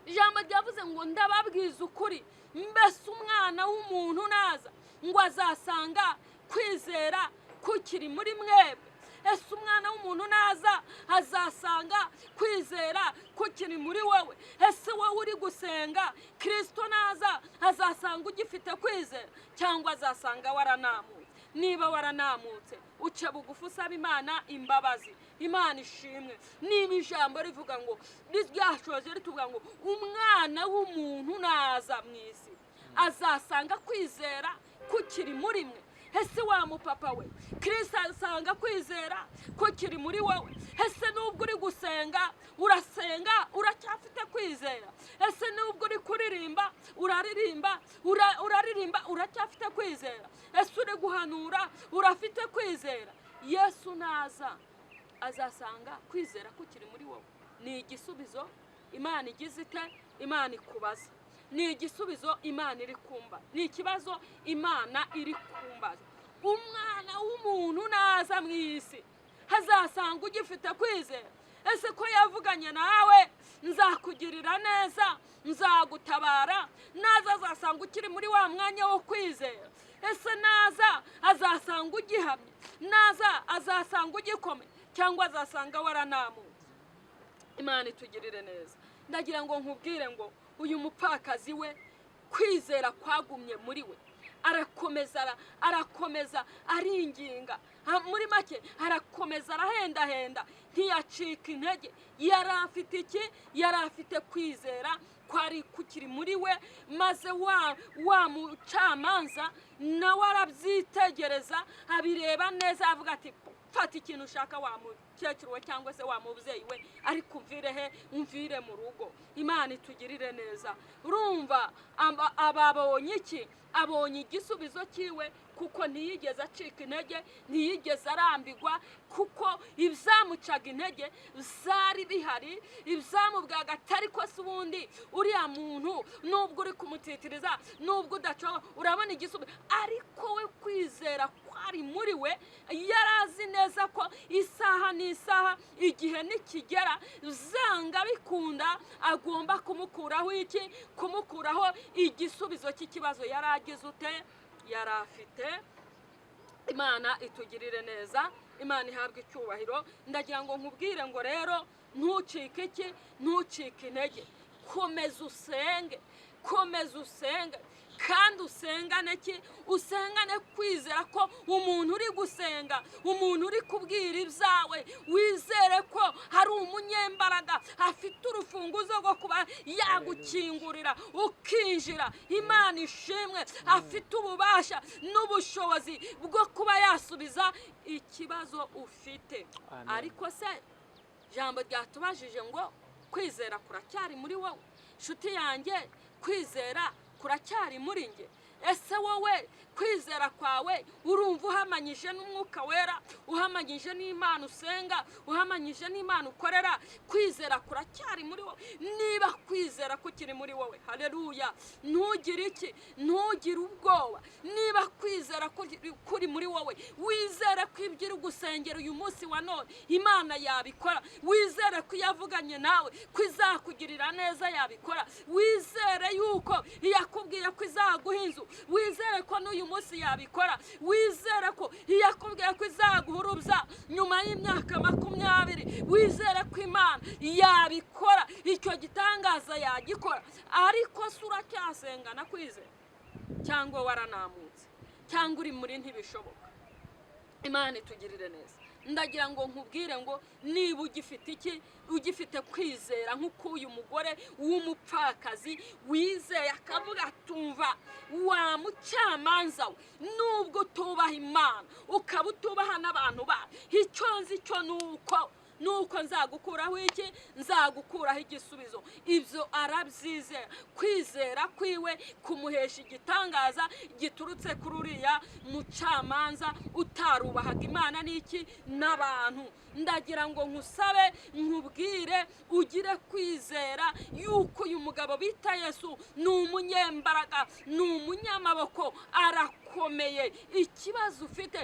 Ijambo ryavuze ngo ndababwiza ukuri, mbese umwana w'umuntu naza ngo azasanga kwizera kukiri muri mwebwe? Ese umwana w'umuntu naza azasanga kwizera kukiri muri wowe? Ese wowe uri gusenga, Kirisito naza azasanga ugifite kwizera cyangwa azasanga waranamutse? Niba waranamutse, uce bugufi usaba Imana imbabazi. Imana ishimwe. Niba ijambo rivuga ngo ryashoje rituvuga ngo umwana w'umuntu naza mu isi azasanga kwizera kukiri muri mwe, ese wa mupapa we, Kirisito asanga kwizera kukiri muri wowe? Ese nubwo uri gusenga, urasenga uracyafite kwizera? Ese nubwo uri kuririmba, uraririmba uraririmba uracyafite kwizera? Ese uri guhanura urafite kwizera? Yesu naza azasanga kwizera kukiri muri wowe? Ni igisubizo Imana igize ite? Imana ikubaza. Ni igisubizo Imana iri kumba, ni ikibazo Imana iri kumbaza. Umwana w'umuntu naza mu isi hazasanga ugifite kwizera? Ese ko yavuganye nawe, nzakugirira neza, nzagutabara, naza azasanga ukiri muri wa mwanya wo kwizera? Ese naza azasanga ugihamye? Naza azasanga ugikomeye, cyangwa azasanga waranamutse? Imana itugirire neza. Ndagira ngo nkubwire ngo uyu mupfakazi we, kwizera kwagumye muri we, arakomeza, arakomeza, aringinga. Muri make arakomeza, arahendahenda, ntiyacika intege. Yari afite iki? Yari afite kwizera kwari kukiri muri we. Maze wa mucamanza nawe arabyitegereza, abireba neza, avuga ati: "Fata ikintu ushaka, wa mukecuru we cyangwa se wa mubyeyi we, ariko umvire he? Umvire mu rugo." Imana itugirire neza. Urumva ababonye iki? Abonye igisubizo cyiwe, kuko ntiyigeze acika intege, ntiyigeze arambigwa, kuko ibyamucaga intege byari bihari, ibyamubwaga atari ko se ubundi uriya muntu, nubwo uri kumutitiriza, nubwo udacoba, urabona igisubizo. Ariko we kwizera kwari muri we, yari azi neza ko isaha n'isaha, igihe nikigera, zanga bikunda agomba kumukuraho iki? Kumukuraho igisubizo cy'ikibazo yari agize ute? Yari afite. Imana itugirire neza, Imana ihabwe icyubahiro. Ndagira ngo nkubwire ngo rero ntucike iki? Ntucike intege. Komeza usenge, komeza usenge, kandi usengane ki? Usengane kwizera ko umuntu uri gusenga, umuntu uri kubwira ibyawe, wizere ko hari umunyembaraga, afite urufunguzo rwo kuba yagukingurira ukinjira. Imana ishimwe, afite ububasha n'ubushobozi bwo kuba yasubiza ikibazo ufite. Amen. Ariko se ijambo ryatubajije ngo kwizera kuracyari muri wowe? Nshuti yanjye, kwizera kuracyari muri njye? Ese wowe kwizera kwawe urumva uhamanyije n'Umwuka Wera, uhamanyije n'Imana usenga, uhamanyije n'Imana ukorera? Kwizera kuracyari muri wowe? Niba kwizera kukiri muri wowe, haleluya, ntugire iki? Ntugire ubwoba. Niba kwizera kuri muri wowe, wizere ko ibyo uri gusengera uyu munsi wa none Imana yabikora. Wizere ko iyo avuganye nawe ko izakugirira neza yabikora. Wizere yuko iyakubwiye ko izaguha inzu, wizere ko n'uyu munsi yabikora. Wizere ko iyakubwiye ko izaguha urubyaro nyuma y'imyaka 20, wizere ko Imana yabikora, icyo gitangaza yagikora. Ariko se uracyasengana kwizera, cyangwa waranamutse, cyangwa uri muri ntibishoboka? Imana itugirire neza. Ndagira ngo nkubwire ngo niba ugifite iki? Ugifite kwizera nk'uko uyu mugore w'umupfakazi wizeye, akavuga atumva wa mucamanza we, nubwo utubaha Imana, ukaba utubaha n'abantu bawe, icyo nzi cyo nuko nzagukuraho iki? Nzagukuraho igisubizo. Ibyo arabyizera. Kwizera kwiwe kumuhesha igitangaza giturutse kuri uriya mucamanza utarubahaga Imana n'iki? N'abantu. Ndagira ngo nkusabe, nkubwire, ugire kwizera yuko uyu mugabo bita Yesu ni umunyembaraga, ni umunyamaboko, arakomeye. Ikibazo ufite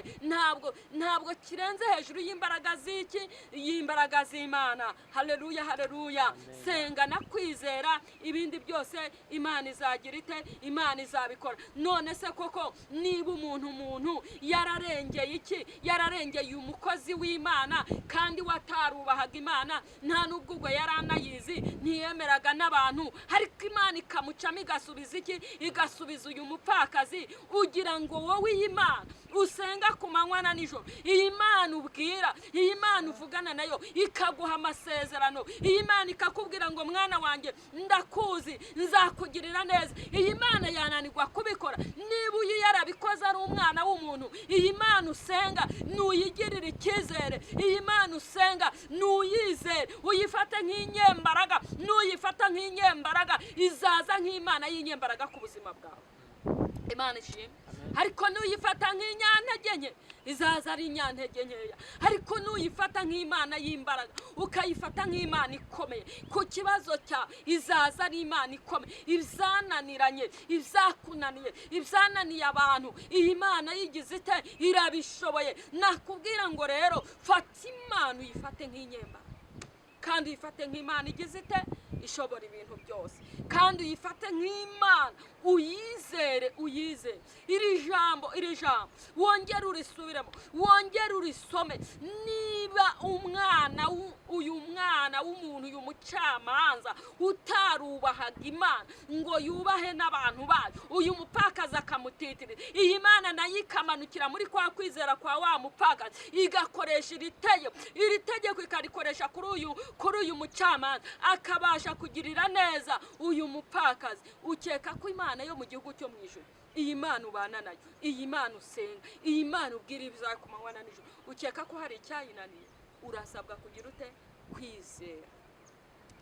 ntabwo kirenze hejuru y'imbaraga z'iki? Y'imbaraga z'Imana. Haleluya, haleluya. Senga na kwizera, ibindi byose Imana izagira ite? Imana izabikora. None se koko niba umuntu yararengeye iki? Yararengeye umukozi w'Imana, kandi watarubahaga Imana, nta n'ubwo ubwo yari anayizi, ntiyemeraga n'abantu, ariko Imana ikamucamo, igasubiza iki? Igasubiza uyu mupfakazi. Ugira ngo wowe iyi Mana usenga ku manywa na nijoro, iyi Mana ubwira, iyi Mana uvugana nayo ikaguha amasezerano, iyi Mana ikakubwira ngo mwana wanjye ndakuzi, nzakugirira neza, iyi Mana yananirwa kubikora? Niba uyu yarabikoze ari umwana w'umuntu, iyi Mana usenga nuyigirire icyizere, iyi Mana usenga nuyizere, uyifate nk'inyembaraga. Nuyifata nk'inyembaraga, izaza nk'Imana y'inyembaraga ku buzima bwawe. Imana ishimwe. Amen. Ariko nuyifata nk'inyantege nke, izaza ari inyantege nkeya. Ariko nuyifata nk'Imana y'imbaraga, ukayifata nk'Imana ikomeye ku kibazo cyawe, izaza ari Imana ikomeye. Ibyananiranye, ibyakunaniye, ibyananiye abantu, iyi Mana yigize ite? Irabishoboye. Nakubwira ngo rero fata Imana, uyifate nk'inyembaraga, kandi uyifate nk'Imana igize ite? Ishobora ibintu byose. Kandi uyifate nk'Imana, uyizere, uyizere. Iri jambo, iri jambo wongere urisubiremo, wongere urisome. Niba umwana uyu mwana w'umuntu, uyu mucamanza utarubahaga Imana ngo yubahe n'abantu bayo, uyu mupfakazi akamutitirira, iyi Mana nayo ikamanukira muri kwa kwizera kwa wa mupfakazi, igakoresha iri tegeko, iri tegeko ikarikoresha kuri uyu mucamanza, akabasha kugirira neza uyu mupfakazi, ukeka ko Imana yo mu gihugu cyo mu ijuru, iyi Mana ubana nayo, iyi Mana usenga, iyi Mana ubwira ibyawe ku manywa na nijoro, ukeka ko hari icyayinaniye? Urasabwa kugira ute? Kwizera.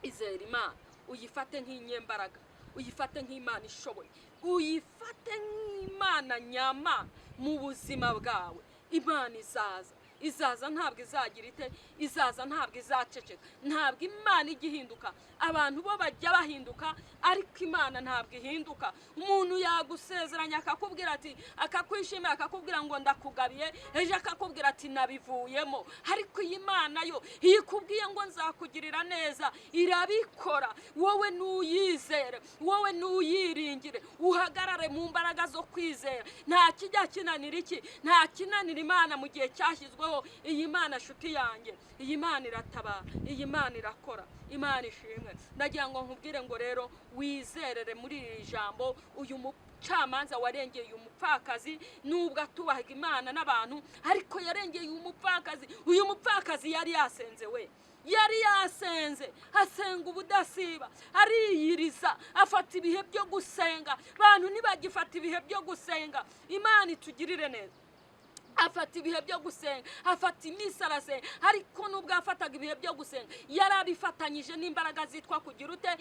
Izera Imana, uyifate nk'inyembaraga, uyifate nk'Imana ishoboye, uyifate nk'Imana nyamana mu buzima bwawe. Imana izaza, izaza, ntabwo izagira ite? Izaza, ntabwo izaceceka. Ntabwo Imana ijya ihinduka. Abantu bo bajya bahinduka, ariko Imana ntabwo ihinduka. Umuntu yagusezeranya, akakubwira ati, akakwishimira, akakubwira ngo ndakugabiye, ejo akakubwira ati nabivuyemo. Ariko iyi Mana yo, iyo ikubwiye ngo nzakugirira neza, irabikora. Wowe nuyizere, wowe nuyiringire, uhagarare mu mbaraga zo kwizera. Nta kijya kinanira iki? Nta kinanira Imana mu gihe cyashyizweho. Iyi Mana, nshuti yanjye, iyi Mana iratabara, iyi Mana irakora. Imana ishimwe. Ndagira ngo nkubwire ngo rero wizerere muri iri jambo. Uyu mucamanza warengeye uyu mupfakazi, nubwo atubahaga Imana n'abantu, ariko yarengeye uyu mupfakazi. Uyu mupfakazi yari yasenze, we yari yasenze, asenga ubudasiba, ariyiriza, afata ibihe byo gusenga. Abantu ntibagifata ibihe byo gusenga. Imana itugirire neza. Afata ibihe byo gusenga, afata iminsi arasenga. Ariko nubwo yafataga ibihe byo gusenga, yari abifatanyije n'imbaraga zitwa kugira ute?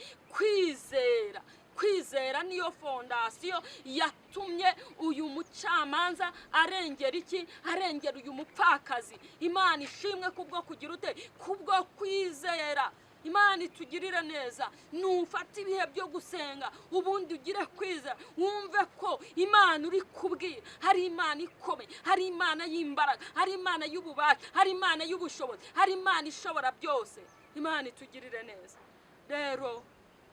Kwizera. Kwizera niyo fondasiyo yatumye uyu mucamanza arengera iki? Arengera uyu mupfakazi. Imana ishimwe kubwo kugira ute? Kubwo kwizera. Imana itugirire neza. Nufata ibihe byo gusenga, ubundi ugire kwizera, wumve ko Imana uri kubwira hari Imana ikomeye, hari Imana y'imbaraga, hari Imana y'ububasha, hari Imana y'ubushobozi, hari Imana ishobora byose. Imana itugirire neza. Rero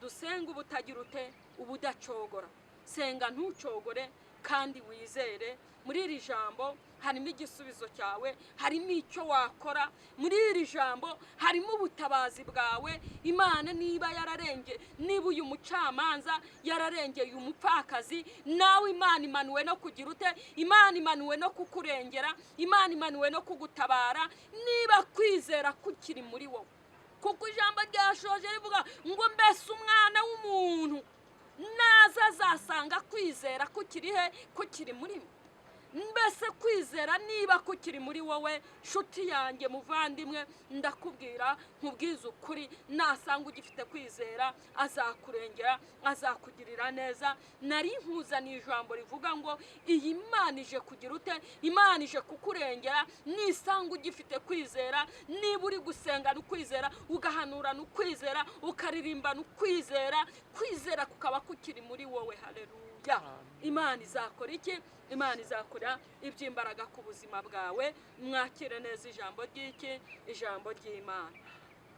dusenga ubutagira ute? Ubudacogora. Senga ntucogore kandi wizere. Muri iri jambo harimo igisubizo cyawe, harimo icyo wakora. Muri iri jambo harimo ubutabazi bwawe. Imana niba yararenge, niba uyu mucamanza yararengeye uyu mupfakazi, nawe Imana imanuwe no kugira ute? Imana imanuwe no kukurengera, Imana imanuwe no kugutabara, niba kwizera kukiri muri wowe. Kuko ijambo ryashoje rivuga ngo mbese umwana w'umuntu naza azasanga kwizera kukiri he? Kukiri muri mwe? Mbese kwizera niba kukiri muri wowe, nshuti yanjye, muvandimwe, ndakubwira nkubwize ukuri, nasanga ugifite kwizera azakurengera, azakugirira neza. Nari nkuzaniye ijambo rivuga ngo iyi Mana ije kugira ute? Imana ije kukurengera nisanga ugifite kwizera. Niba uri gusengana ukwizera, ugahanurana ukwizera, ukaririmbana ukwizera, kwizera kukaba kukiri muri wowe, haleluya, Imana izakora iki? Imana izakora iby'imbaraga ku buzima bwawe. Mwakire neza ijambo ry'iki? Ijambo ry'Imana.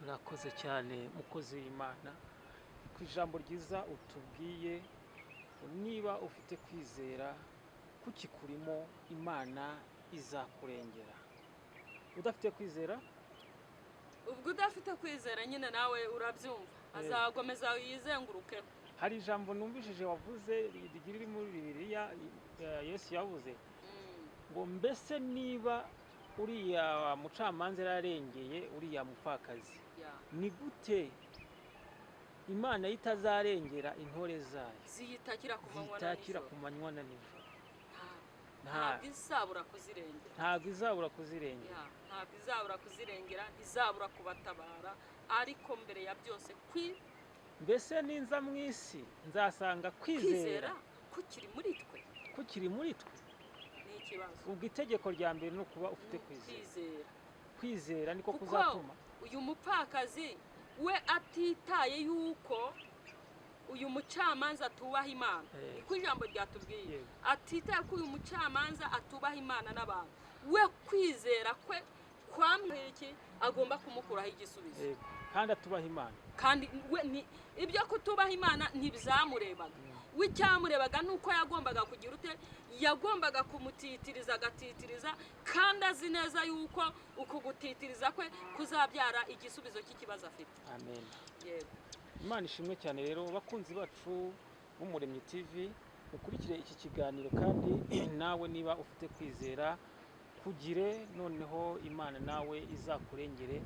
Murakoze cyane, mukozi w'Imana, ku ijambo ryiza utubwiye. Niba ufite kwizera kukikurimo, Imana izakurengera. Udafite kwizera? Ubwo udafite kwizera nyine nawe urabyumva, azakomeza yizengurukeho. Hari ijambo numvishije wavuze rigira riri muri Bibiliya, Yesu yavuze ngo mbese niba uriya mucamanza yararengeye uriya mupfakazi, ni gute Imana itazarengera intore zayo ziyitakira ku manywa na zitakira nijoro? ku manywa na nijoro. Ntabwo izabura kuzirengera. Ntabwo izabura kuzirengera. Ya, ntabwo izabura kuzirengera, ntizabura kubatabara. Ariko mbere ya byose Mbese ninza mu isi nzasanga kwizera? Kwizera. Kukiri muri twe. Kukiri muri twe. Ni ikibazo. Ubwo itegeko rya mbere ni ukuba ufite kwizera. Kwizera. Kwizera niko Kuko kuzatuma uyu mupfakazi we atitaye yuko uyu mucamanza atubaha Imana, niko ijambo ryatubwiye, atitaye ko uyu mucamanza atubaha Imana n'abantu, we kwizera kwe kwamwiye iki? Agomba kumukuraho igisubizo. Yego. Kandi atubaha Imana. Kandi we ni ibyo kutubaha Imana ntibyamurebaga. We icyamurebaga ni uko yagombaga kugira ute? Yagombaga kumutitiriza, agatitiriza, kandi azi neza yuko uku gutitiriza kwe kuzabyara igisubizo cy'ikibazo afite. Amen. Yego. Imana ishimwe cyane. Rero bakunzi bacu b'Umuremyi TV, ukurikire iki kiganiro, kandi nawe niba ufite kwizera kugire, noneho Imana nawe izakurengere,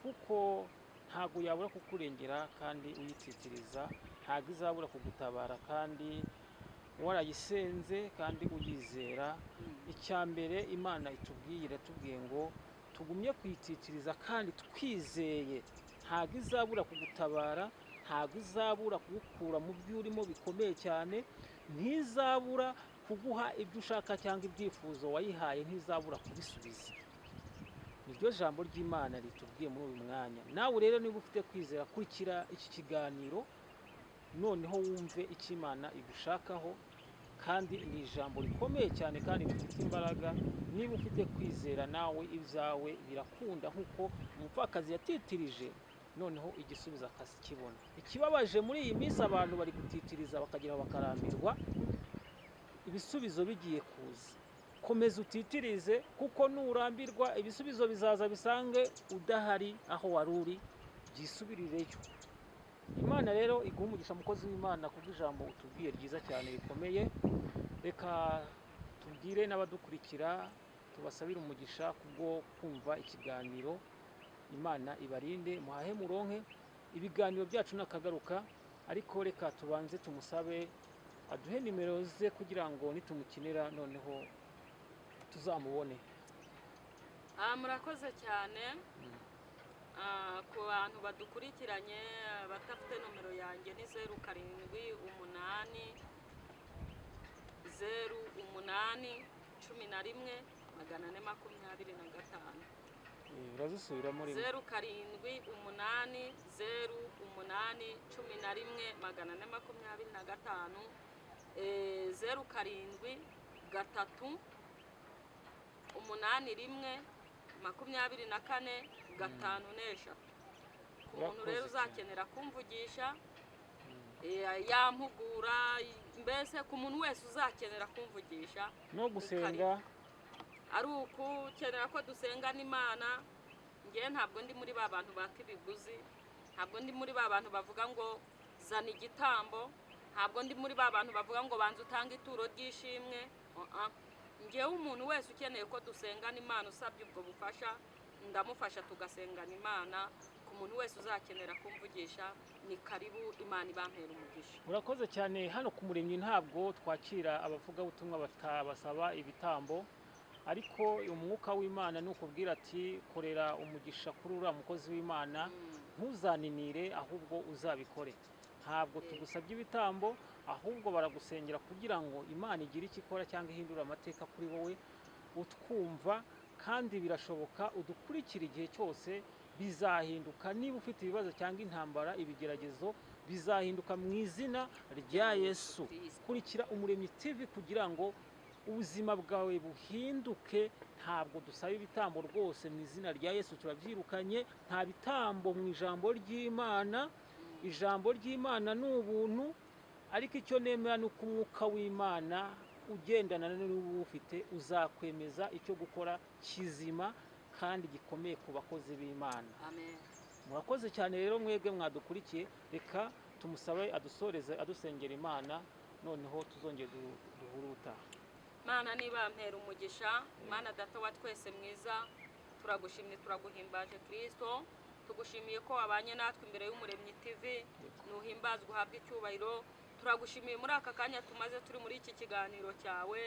kuko ntabwo yabura kukurengera kandi uyititiriza, ntabwo izabura kugutabara kandi warayisenze kandi uyizera. Icya mbere Imana itubwiye, iratubwiye ngo tugumye kuyititiriza kandi twizeye, ntabwo izabura kugutabara, ntabwo izabura kugukura mu byo urimo bikomeye cyane, ntizabura kuguha ibyo ushaka cyangwa ibyifuzo wayihaye, ntizabura kubisubiza. Niryo jambo ry'Imana ritubwiye muri uyu mwanya. Nawe rero niba ufite kwizera, kurikira iki kiganiro, noneho wumve icyo Imana igushakaho, kandi ni ijambo rikomeye cyane kandi rifite imbaraga. Niba ufite kwizera, nawe ibyawe birakunda, nk'uko umupfakazi yatitirije noneho igisubizo akakibona. Ikibabaje, muri iyi minsi abantu bari gutitiriza bakagera bakarambirwa, ibisubizo bigiye kuza. Komeza utitirize, kuko nurambirwa ibisubizo bizaza bisange udahari aho wari uri, byisubirireyo. Imana rero iguha umugisha, mukozi w'Imana, kubw'ijambo utubwiye ryiza cyane rikomeye. Reka tubwire n'abadukurikira, tubasabire umugisha kubwo kumva ikiganiro. Imana ibarinde, muhahe muronke, ibiganiro byacu nakagaruka. Ariko reka tubanze tumusabe aduhe nimero ze kugira ngo nitumukenera noneho tuzamubone. Murakoze cyane. Ku bantu badukurikiranye badafite nomero yanjye, ni 0780811425. Urazisubiramo rimwe. 0780811425, 07381245. Ku muntu rero Urakoze cyane. uzakenera kumvugisha, yampugura, mbese ku muntu wese uzakenera kumvugisha no gusenga. Ari ukukenera ko dusenga n'Imana. Ngewe ntabwo ndi muri ba bantu baka ibiguzi, ntabwo ndi muri ba bantu bavuga ngo zana igitambo, ntabwo ndi muri ba bantu bavuga ngo banza utange ituro ry'ishimwe. Uh-uh. Ngewe umuntu wese ukeneye ko dusengana Imana, usabye ubwo bufasha, ndamufasha tugasengana Imana. Ku muntu wese uzakenera kumvugisha, ni karibu. Imana ibampera umugisha. Urakoze cyane. Hano ku Muremyi ntabwo twakira abavugabutumwa batabasaba ibitambo, ariko umwuka w'Imana ni ukubwira ati korera umugisha kuri uriya mukozi w'Imana, ntuzaninire, ahubwo uzabikore. Ntabwo tugusabye ibitambo, ahubwo baragusengera kugira ngo Imana igire icyo ikora cyangwa ihindure amateka kuri wowe utwumva, kandi birashoboka. Udukurikira igihe cyose, bizahinduka. Niba ufite ibibazo cyangwa intambara, ibigeragezo, bizahinduka mu izina rya Yesu. Kristo. Kurikira Umuremyi TV kugira ngo ubuzima bwawe buhinduke. Ntabwo dusaba ibitambo rwose, mu izina rya Yesu turabyirukanye. Nta bitambo mu ijambo ry'Imana. Ijambo ry'Imana ni ubuntu, ariko icyo nemera ni uko umwuka w'Imana ugendana n'uwufite uzakwemeza icyo gukora kizima kandi gikomeye ku bakozi b'Imana. Amen. Murakoze cyane rero mwebwe mwadukurikiye. Reka tumusabe adusoreze adusengera Imana, noneho tuzongere duhure ubutaha. Mana nibampera umugisha. Mana Data wa twese mwiza, turagushimye, turaguhimbaje Kristo. Tugushimiye ko wabanye natwe imbere y'Umuremyi TV. Nuhimbazwe, uhabwe icyubahiro. Turagushimiye muri aka kanya tumaze turi muri iki kiganiro cyawe.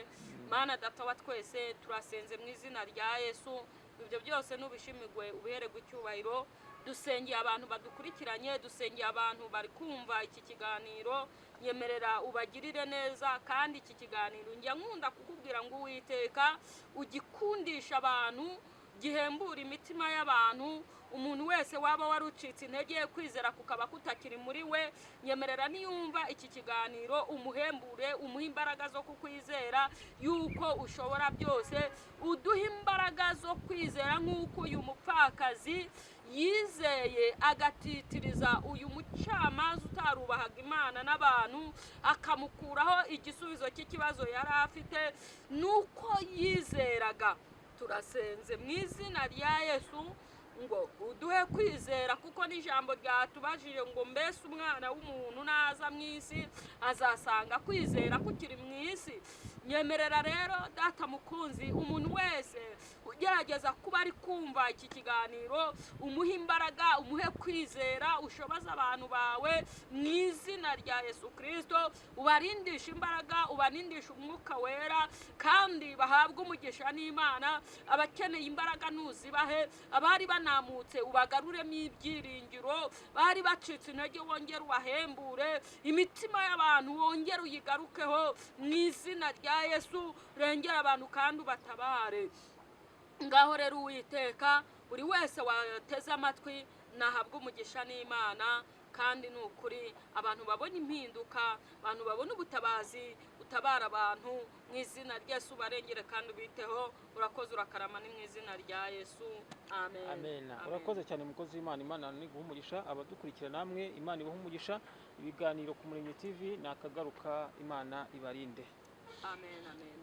Mana Data wa twese, turasenze mu izina rya Yesu, ibyo byose nubishimirwe, ubihererwe icyubahiro. Dusengeye abantu badukurikiranye, dusengeye abantu bari kumva iki kiganiro. Nyemerera ubagirire neza. Kandi iki kiganiro njya nkunda kukubwira ngo Uwiteka ugikundisha abantu, gihembura imitima y'abantu. Umuntu wese waba warucitse intege, kwizera kukaba kutakiri muri we, nyemerera niyumva iki kiganiro umuhembure, umuhe imbaraga zo kukwizera yuko ushobora byose. Uduhe imbaraga zo kwizera nk'uko uyu mupfakazi yizeye agatitiriza uyu mucamanza utarubahaga Imana n'abantu, akamukuraho igisubizo cy'ikibazo yari afite nuko yizeraga. Turasenze mu izina rya Yesu ngo uduhe kwizera, kuko n'ijambo ryatubajije ngo mbese umwana w'umuntu naza mu isi azasanga kwizera kukiri mu isi? Nyemerera rero Data mukunzi, umuntu wese ugerageza kuba ari kumva iki kiganiro, umuhe imbaraga, umuhe kwizera, ushoboze abantu bawe mu izina rya Yesu Kirisito, ubarindishe imbaraga, ubarindishe umwuka wera, kandi bahabwe umugisha n'Imana. Abakeneye imbaraga nuzibahe, abari banamutse ubagaruremo ibyiringiro, bari bacitse intege wongere ubahembure, imitima y'abantu wongere uyigarukeho mu izina rya Yesu. Rengera abantu kandi ubatabare. Ngaho rero Uwiteka, buri wese wateze amatwi nahabwe umugisha n'Imana, kandi ni ukuri abantu babona impinduka, abantu babona ubutabazi, utabara abantu mu izina rya Yesu, ubarengere kandi ubiteho. Urakoze, urakarama, ni mu izina rya Yesu, amen. Amen. Urakoze cyane mukozi w'Imana, Imana niguha umugisha. Abadukurikira namwe Imana ibahe umugisha. Ibiganiro ku Muremyi TV ni akagaruka, Imana ibarinde. Amen, amen.